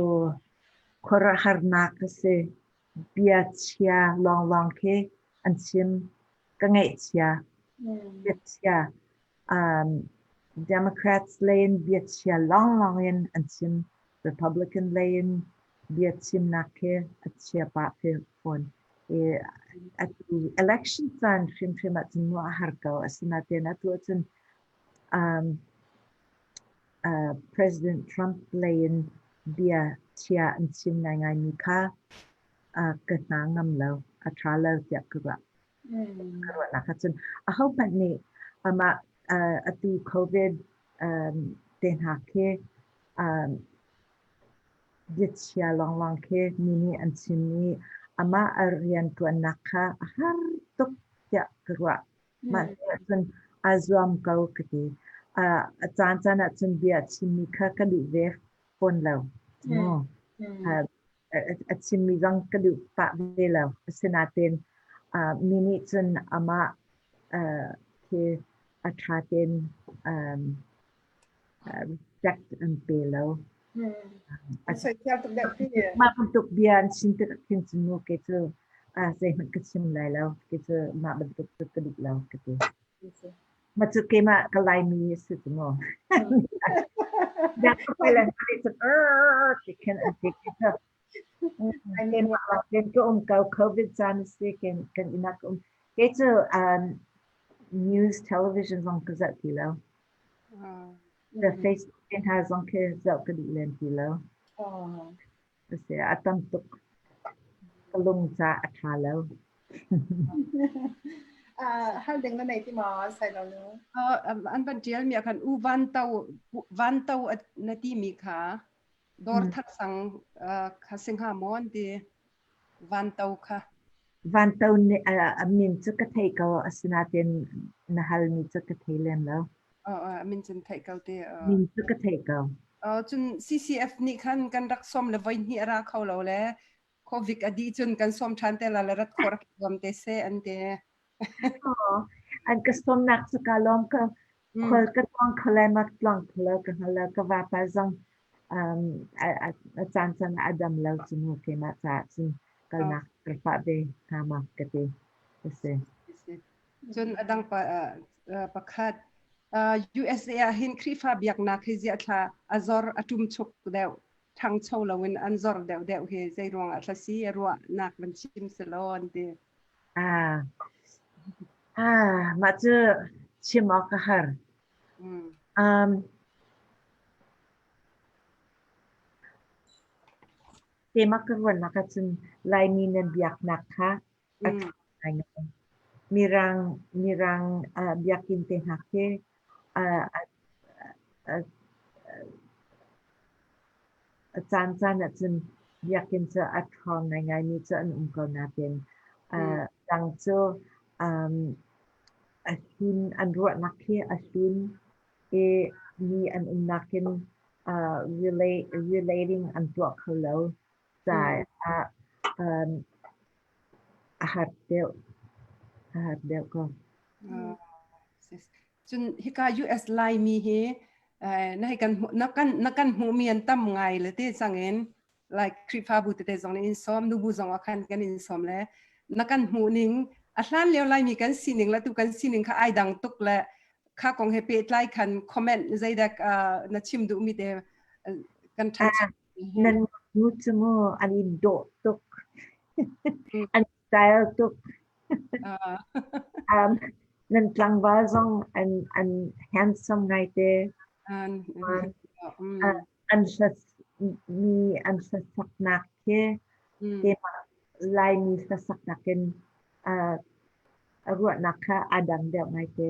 khuaruahharnak a si. Bia chia lawnglawng khi an chim. Ka ngaihchia. Biachia. Democrats lei in biachia lawnglawng in an chim. Republican lei in bia chimnak khi a chia pah fawn. I atu election caan hrimhrim ahcun mu a har ko. Asinain atu ahcun President Trump lei in bia chia an chim ngaingaimi kha ka hna ngam lo, a ṭha lo tiah ka ruah. Ka ruahnak ahcun ahohmanh nih amah atu COVID te hna khi biachia lawnglawng khi mi nih an chim i amah a rianṭuannak kha a har tuk tiah ka ruah. Mah ahcun aa zuam ko ka ti. A caancaan ahcun bia a chimmi kha ka duh ve fawn lo. A chimmi zong ka duh pah ve lo. Asinain mi nih cun amah khi a ṭha tein respect an pe lo. Mah bantuk bia an chim tik khin cun mu kei cu zeihmanh ka chim lai lo. Kei cu mah bantuk cu ka duh lo ka ti. Mah cu keimah ka Laimi a si cu mu. Ti khin an ti. Keimah ka um ko COVID caan a si kan inn ah ka um. Kei cu news television zong ka zoh ti lo. The Facebook te hna zong khi zoh ka duh len ti lo. Asi a tam tuk. Ka lung ca a ṭha lo. Hal ding na nei ti maw sai lo nu? An van ṭial mi ah khan u van to van to na ti mi kha dawr thar sang kha singha maw an ti van to kha. Van to nih a min cu ka thei ko asinain na halmi cu ka thei lem lo. A min cun theih ko te. Min cu ka thei ko. Cun CCF nih khan kan rak sawm le voi hnih a ra kho lo le COVID a dih cun kan sawm ṭhan te la le rat khawh rak zuam te seh an ti. An ka sawmnak cu ka lawm ko. Khual ka tluang kho lai ma tluang kho lo ka hngal lo. Ka vapa zong a caan caan ah a dam lo cu mu keimah caah cun kalnak ka fah ve hnga ma ka ti. A si. Cun a dang pakhat USA ah hin Khrihfa biaknak hi ziah thla a zor a ṭumchuk deuh ṭhangcho loin an zor deuh deuh hi zei ruangah thla si a ruahnak van chim selaw an ti. Ah, ah, mah cu chim awk a har. Keimah ka ruahnak ahcun Laimi nan biaknak kha a ṭha ngaingai. Mirang, Mirang biakinn te hna khi a caancaan ahcun biakinn cu a ṭhawng ngaingaimi cu an um ko nain dang cu a hlun an ruahnak hi a hlun i mi an umnak in relating an tuah kho lo caah a har deuh a har deuh ko. Cun hika US Laimi hi na hei kan na kan na kan hmuhmi an tam ngai le te cangin like Khrihfabu tete zong nih in sawm nubu zong ah khan kan in sawm le na kan hmuh ning a hlan lio Laimi kan sining le tu kan sining kha ai dang tuk le kha kong he pehtlai khan comment zeidak na chim duhmi te kan ṭhan Nan nu cu mu an i dawh tuk. An style tuk. Nan tlangval zong an handsome ngaite. An hla Mi an hlasaknak khi keimah Laimi hlasaknak in a ruahnak kha aa dang deuh ngaite.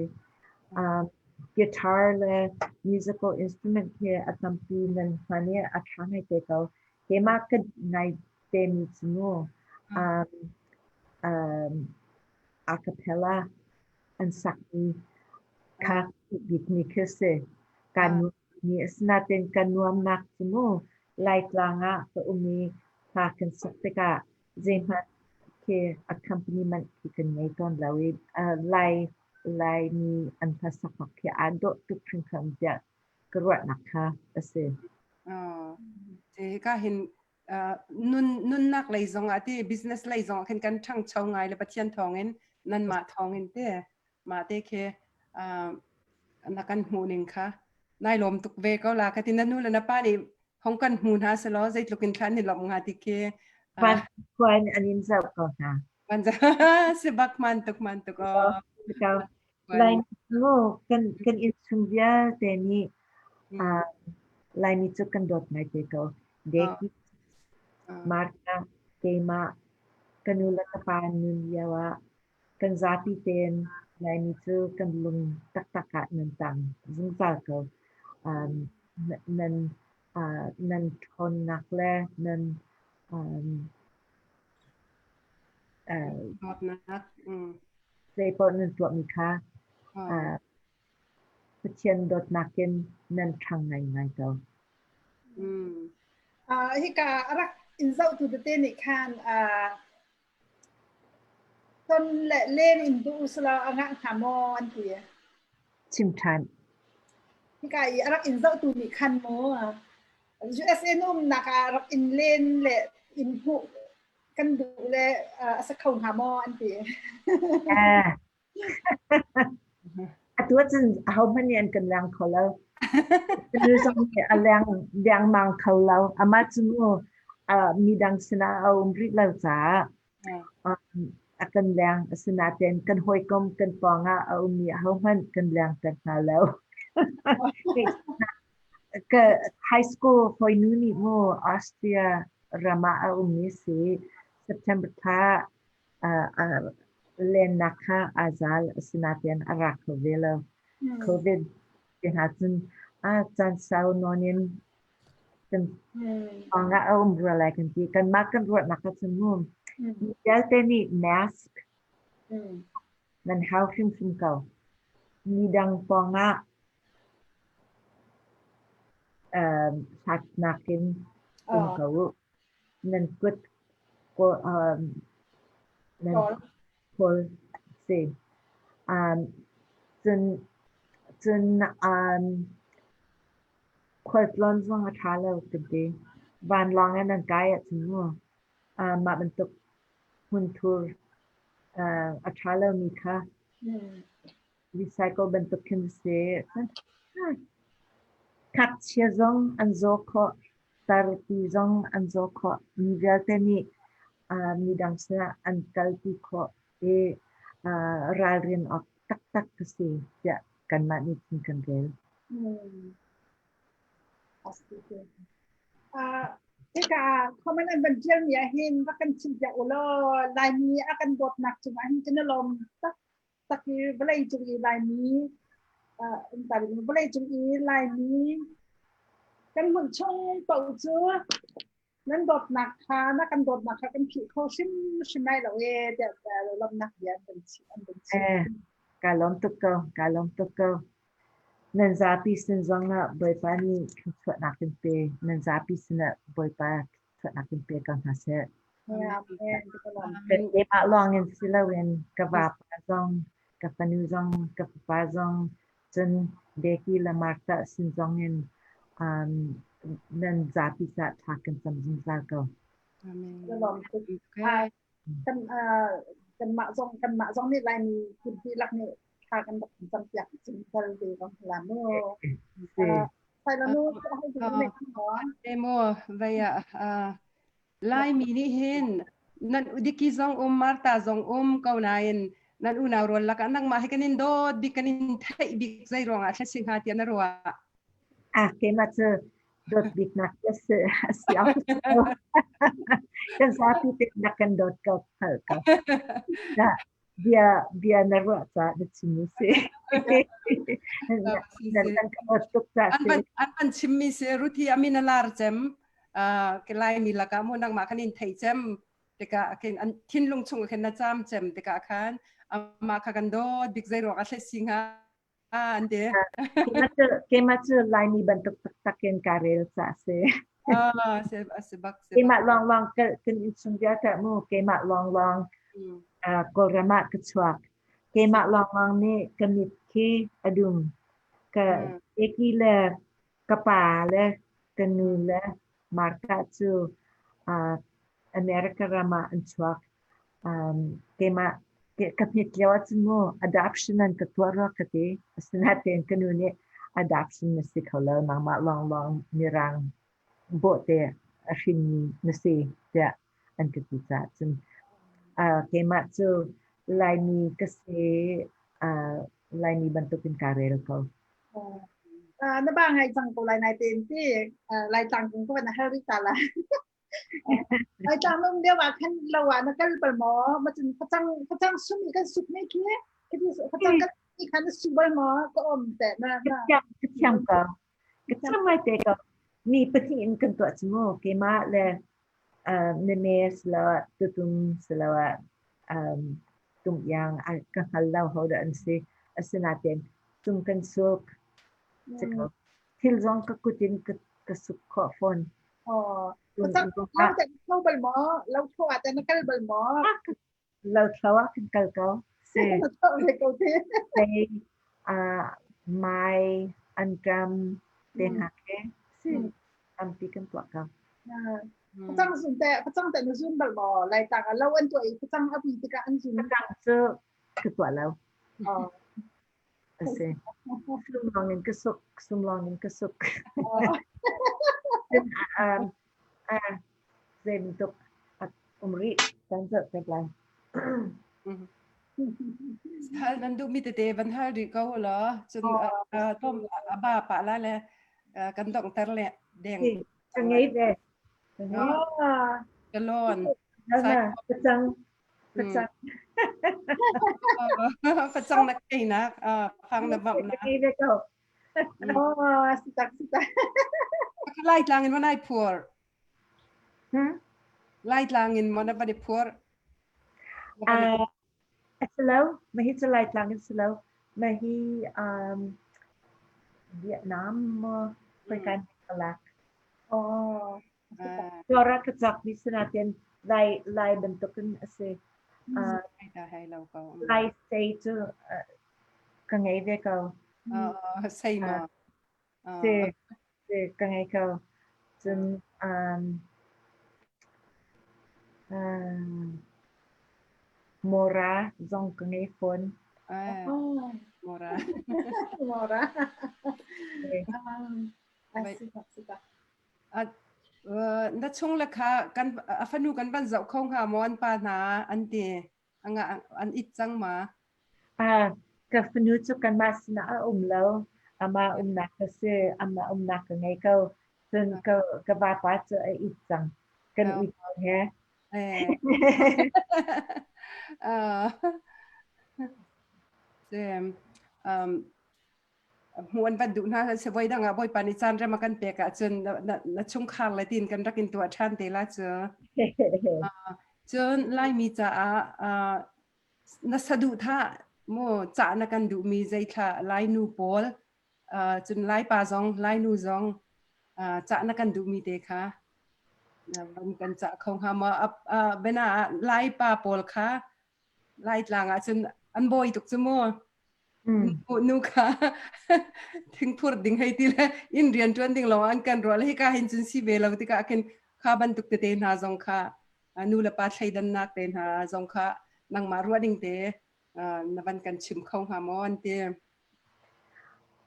Guitar le musical instrument khi a tampi nan hman i a ṭha ngaite ko. Keimah ka ngai temi cu mu a cappella an sakmi kha bikmi khi si. Kaa nuammi asinain ka nuamnak cu mu Laitlang ah ka um i hla kan sak tikah zeihmanh khi accompaniment khi kan ngei tawn lo i Lai Laimi an hlasaknak khi aa dawh tuk hringhran tiah ka ruahnak kha a si. Hika hin nun nunnak lei zong ah ti business lei zong ah khin kan ṭhangcho ngai le Pathian thawngin nanmah thawngin te mah te khi na kan hmuh ning kha nai lawm tuk ve ko la ka ti na nu le na pa nih hong kan hmu hna selaw zeitluk in thlan ni lawm nga ti khi Van khuan an in zoh ko hna. Van si bak man tuk man tuk o. Lai mu kan kan in chung vialte nih Laimi cu kan dawt ngai te ko. Deki Marta keimah ka nu le ka pa nun lio ah kan zapi tein Laimi cu kan lung taktak ah nan tang zungzal ko. Nan nan ṭhawnnak le nan dawtnak zeipaoh nan tuahmi kha Pathian dawtnak in nan ṭhang ngaingai ko. Hika a rak in zohtu tete nih khan ton le len in duh usulaw a ngah hnga maw an ti. Chim ṭhan. Hika i a rak in zohtu nih khan maw USA na umnak ah rak in len le in hmuh kan duh le a sa kho hnga maw an ti. Atu ahcun ahohmanh nih an kan leng kho lo. Nu zong nih a leng dengmang kho lo. Amah cu mu midang sinah a um rih lo caah a kan leng. Asinain kan hawikom kan pawngah a ummi ahohmanh kan lengter hna lo. Ka high school hawinu nih mu Austria ram ah a ummi si. September thla lennak kha aa zal. Asinain a ra kho ve lo. COVID ti hna cun a caan sau nawn in kan pawngah a um rua lai kan ti. Kanmah kan ruahnak ahcun mu mi vialte nih mask nan hau hrimhrim ko. Midang pawngah hlatnak in um ko u. Nan kut nan kawl si. Cun cun khualtlawn zong a ṭha lo kan ti. Vanlawng in nan kai ahcun mu mah bantuk hmunthur a ṭha lomi kha recycle bantuk khin si. Ngakchia zong an zaw khawh, tarpi zong an zaw khawh. Mi vialte nih midang sinah an kalpi khawh i ralrin awk taktak a si tiah kanmah nih cun kan rel. Hika comment an van ṭialmi ah hin rak kan chimpiak u law Laimi a kan dawtnak cungah hin kan i lawm tak tak i vawlei cung i Laimi vawlei cung i Laimi kan hmuh chung paoh cu nan dawtnak kha na kan dawtnak kha kan philh kho hrimhrim lai lo ee tiah lawmhnak bia an kan chimh an kan chimh. Eh, ka lawm tuk ko, ka lawm tuk ko. Nan zapi sin zong ah Bawipa nih thluachuahnak in pe, nan zapi sinah Bawipa thluachuahnak in pe ko hna seh. Keimah lawng in si loin ka vapa zong, ka fanu zong, ka fapa zong, cun Becky le Martha sin zong in nan zapi caah thla kan cam zungzal ko. Kan kanmah zong kanmah zong nih Laimi phun dihlak nih thla kan rak cam piak cing tel ve ko la mu. Emo vaya Laimi nih hin nan diki zong um Marta zong um ko nain nan unau rual lakah nangmah hi kan in dawt bik kan in theih bik zei ruangah thla si hnga tiah na ruah? Ah keimah cu Dawt biknak a si a si Kan zapi te na kan dawt ko hngalh ko. Na bia bia na ruah caah na chim mi si. Na kan ka dawt tuk caah An si. van an van chimmi si Ruthi amin a lar cem ke Laimi lakah mu nangmah kan in thei cem tikah khin an thinlung chung khin na cam cem tikah khan amah kha kan dawt bik zei ruang a thlei si hnga an ti. Keimah cu keimah cu Laimi bantuk taktak in ka rel caah si. Ah, se se bak se bak. Keimah lawnglawng ka kan innchung vialte mu keimah lawnglawng Kawlram ah ka chuak. Keimah lawnglawng nih ka mit khi a dum. Ka eki le ka pa le ka nu le Martha cu America ram ah an chuak. Keimah ka hmet lio ahcun mu adoption an ka tuah rua ka ti. Asinain ka nu nih adoption na si kho lo, nangmah lawnglawng mirang bawhte a hrinmi na si tiah an ka ti caah cun keimah cu Laimi ka si, Laimi bantukin kaa rel ko. Na ba ngai cang ko lai nai tein ti Laitlang kong ko na hal rih ta lai. Laitlang nung lio ah khan lo ah na kal bal maw? Ma cun facang facang sum i kan sup mi khi khi facang kan i khan na su bal maw? Ka om te na na. Ka thiam ko. Ka thiam ngai te ko. Mi pahnih in kan tuah cu mu. Keimah le Neme siloah tutum siloah tum iang ka hngal lo ho dah an si. Asinain tum kan suk. Thil zong ka kut in ka suk khawh fawn. Oh, lo te thlo bal maw? Lo thlo ah te na kal bal maw? Lo thlo ah kan kal ko. Si. Ko te. Sei, mai, anṭam te hna khi si tampi kan tuah ko. Facang zun te, facang te na zun bal maw? Laitlang ah lo an tuah i facang a vui tikah an zun. Facang cu ka tuah lo. A si. Sum lawng in ka suk, sum lawng in ka suk. Cun zei bantuk um rih kan zoh tek lai. Hal nan duhmi tete van hal rih ko law cun tom a ba pah la le kan donghter le deng. Ka ngei ve. Ka lawn. Facang. Facang. Facang na keinak, phang na bamh na. Ka ngei ve ko. Oh, sitak sitak. Laitlang in manai phur. Laitlang in mana van i phur. Asilo, mahi cu Laitlang in silo. Mahi Vietnam mo kan kalak. Oh. Dawr ah ka cawkmi si nain Lai Lai bantukin a si. Lai sei cu ka ngei ve ko. Sei maw? Si, si ka ngei ko. Cun Mora zong ka ngei fawn. Mora. Mora. Na chung le kha kan a fanu kan van zoh kho hnga maw an pa hna an ti anga an it cang ma? Ka fanu cu kanmah sinah a um lo. Amah umnak ka si. Amah umnak ka ngei ko. Cun ka ka vapa cu a it cang. Kan uico he. Hmuh an van duh hna se voi dang ah Bawipa nih caan rem a kan pek ahcun na chungkhar le tin kan rak in tuah ṭhan te la cu. Cun Laimi caah na saduhthah mu cah na kan duhmi zeithla Lainu pawl cun Laipa zong Lainu zong cah na kan duhmi te kha van kan cah kho hnga maw? Bena ah Laipa pawl kha Laitlang ah cun an bawi tuk cu mu. Nu kha thingphur ding hei ti le inn rian ṭuan ding lawng an kan ruah le hika hin cun si ve lo tikah khin kha bantuk tete hna zong kha nu le pa thleidannak te hna zong kha nangmah ruah ding te na van kan chim kho hnga maw an ti.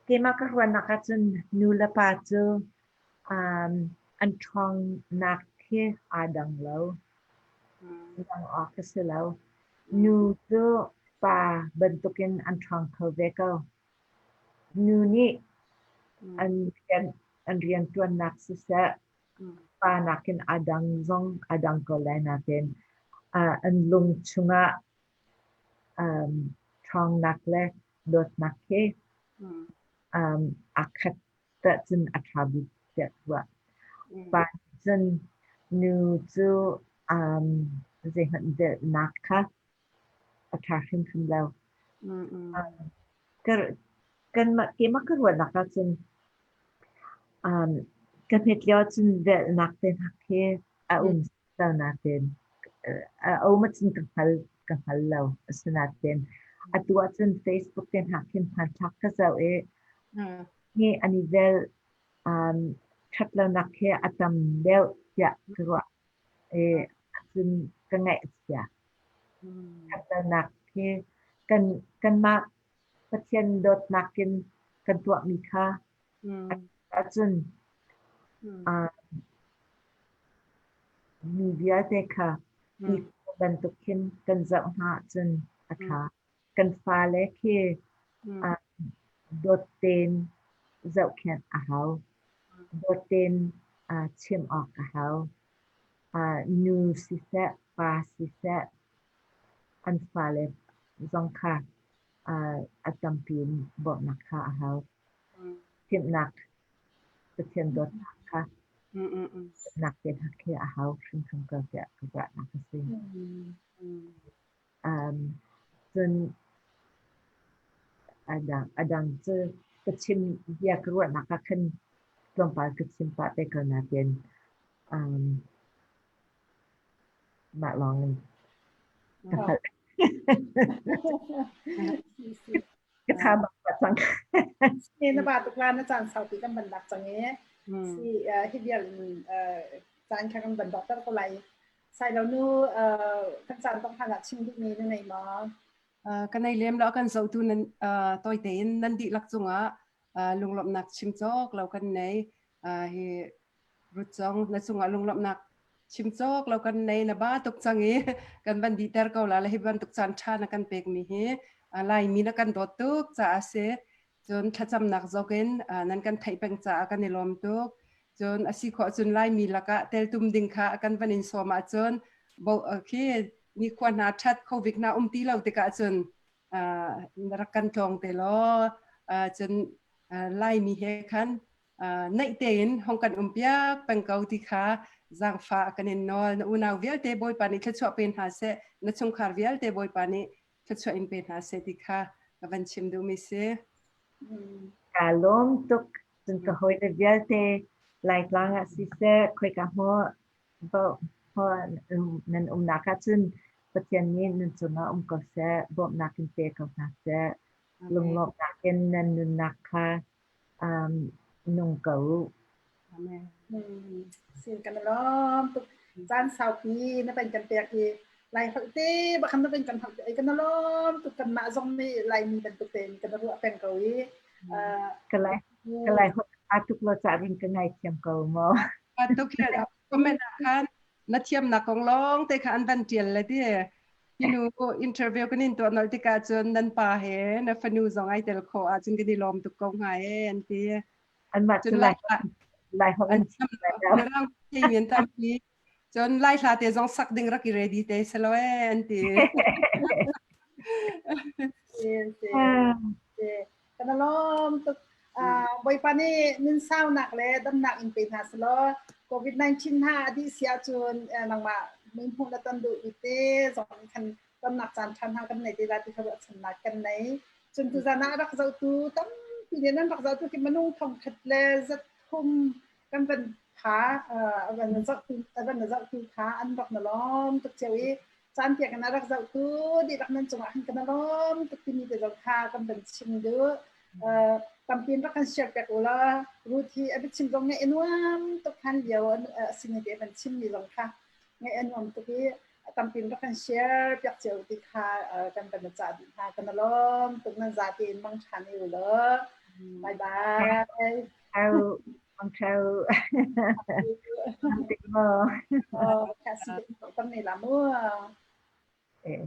Keimah ka ruahnak ahcun nu le pa cu an ṭhawngnak hi aa dang lo. Dang awk a si lo. Nu cu pa bantukin an ṭhawng kho ve ko. Nu nih an rian An rianṭuannak siseh, pa nakin aa dang zong aa dang ko lai nain an lung chungah ṭhawngnak le dawtnak he aa khat ahcun a ṭha bik tiah ka ruah. Pa nih cun nu cu zeihmanh velhnak kha a ṭha hrimhrim lo. Keimah ka ruahnak ahcun ka hmet lio ahcun velhnak te hna khi a um lo nain a um ahcun ka hngal lo. Asinain atu ahcun Facebook te hna khin hmanthlak ka zoh i hi an i velh ṭhatlonak khi a tam deuh tiah ka ruah. I cun ka ngaih a chia. Ṭhatlonak hi kanmah Pathian dawtnak in kan tuahmi kha ahcun mi vialte kha hi bantuk khin kan zoh hna ahcun a ṭha. Kan fale khi dawt tein zohkhenh a hau. Dawt tein chimh awk a hau. Nu siseh, pa siseh, an fale zong kha a tampi in bawmhnak kha a hau. Chimhnak, Pathian dawtnak kha nak te hna khi a hau hrimhrim ko tiah ka ruahnak a si. Cun a dang cu ka chim bia ka ruahnak ah khan tlawmpal ka chim pah te ko nain mah lawng in ka hngalh. Ka tha bak pah cang. Na ba tuk la na caan saupi kan van lak cang i si hi vial in caan kha kan van dawhter ko lai. Sailo nu kan caan tong hlan ah chim duhmi na nei maw? Ka nei lem lo kan zohtu nan tawi tein nan dihlak cungah lunglawmhnak chim cawk lo kan nei. Hi Ruth zong na cungah lunglawmhnak chim cawk lo kan nei na ba tuk cang i kan van dihter ko la le hi bantuk caan ṭha na kan pekmi hi Laimi na kan dawt tuk caah si. Cun thlacamnak zong in nan kan theih peng caah kan i lawm tuk. Cun a si khawh cun Laimi lakah teltum ding kha kan van in sawm ahcun bo khi nikhua hna ṭhat COVID hna um ti lo tikah cun rak kan tlawng te law cun Laimi he khan naih tein hong kan um piak peng ko ti kha zaangfah kan in nawl. Na unau vialte Bawipa nih thluachuah pe hna seh, na chungkhar vialte Bawipa nih thluachuah in pe hna seh ti kha ka van chim duhmi si. Kaa lawm tuk. Cun ka hawile vialte Laitlang ah siseh, khoika hmuh nan umnak ah cun Pathian nih nan cungah um ko seh, bawmhnak in pe ko hna seh. Lunglawmhnak in nan nunnak kha nung ko u. Amen. Sin kan lawm tuk. Caan saupi na pen kan pek i Lai holh te bakhan na pen kan holh te kan lawm tuk kan mah zong nih Laimi bantuk tein kan ruah peng ko i ka lai ka lai holh a tuk lo ca rin ka ngai thiam ko mo. A tuk le comment ah khan na thiamnak kong lawng te kha an van tial le ti Hinu interview kan in tuah nolh tikah cun nan pa he na fanu zong ai tel khawh ahcun kan i lawm tuk ko hnga e an ti. Anmah cu Lai Lai holh an chim Mirang theimi an tampi. Cun Lai hla te zong sak ding rak i ready te selo e an ti. Kan lawm tuk. Bawipa nih nun saunak le damnak in pe hna selaw COVID-19 hna a dih si ahcun nangmah mui hmuh na ton duh i te zong khan tonnak caan ṭha hna kan nei te la ti kha ruahchannak kan nei. Cun tuzan ah rak zohtu tampi nih nan rak zohtu khi minung thongkhat le zat thum kan van pha van zohtu van zohtu kha an rak na lawm tuk cio i caan piak in a rak zohtu dihlak nan cungah hin kan lawm tuk timi te zong kha kan van chim duh. Tampi in rak kan share piak u law Ruth hi a biachim zong ngaih a nuam tuk han lio a sini te van chim mi zong kha ngaih a nuam tuk i tampi in rak kan share piak cio ti kha kan van cah dih hna kan lawm tuk nan za tein mang ṭhan u law bye bye. Ciao. Mang ciao. Tik mo. Oh, kasi kan nei la mu. Eh.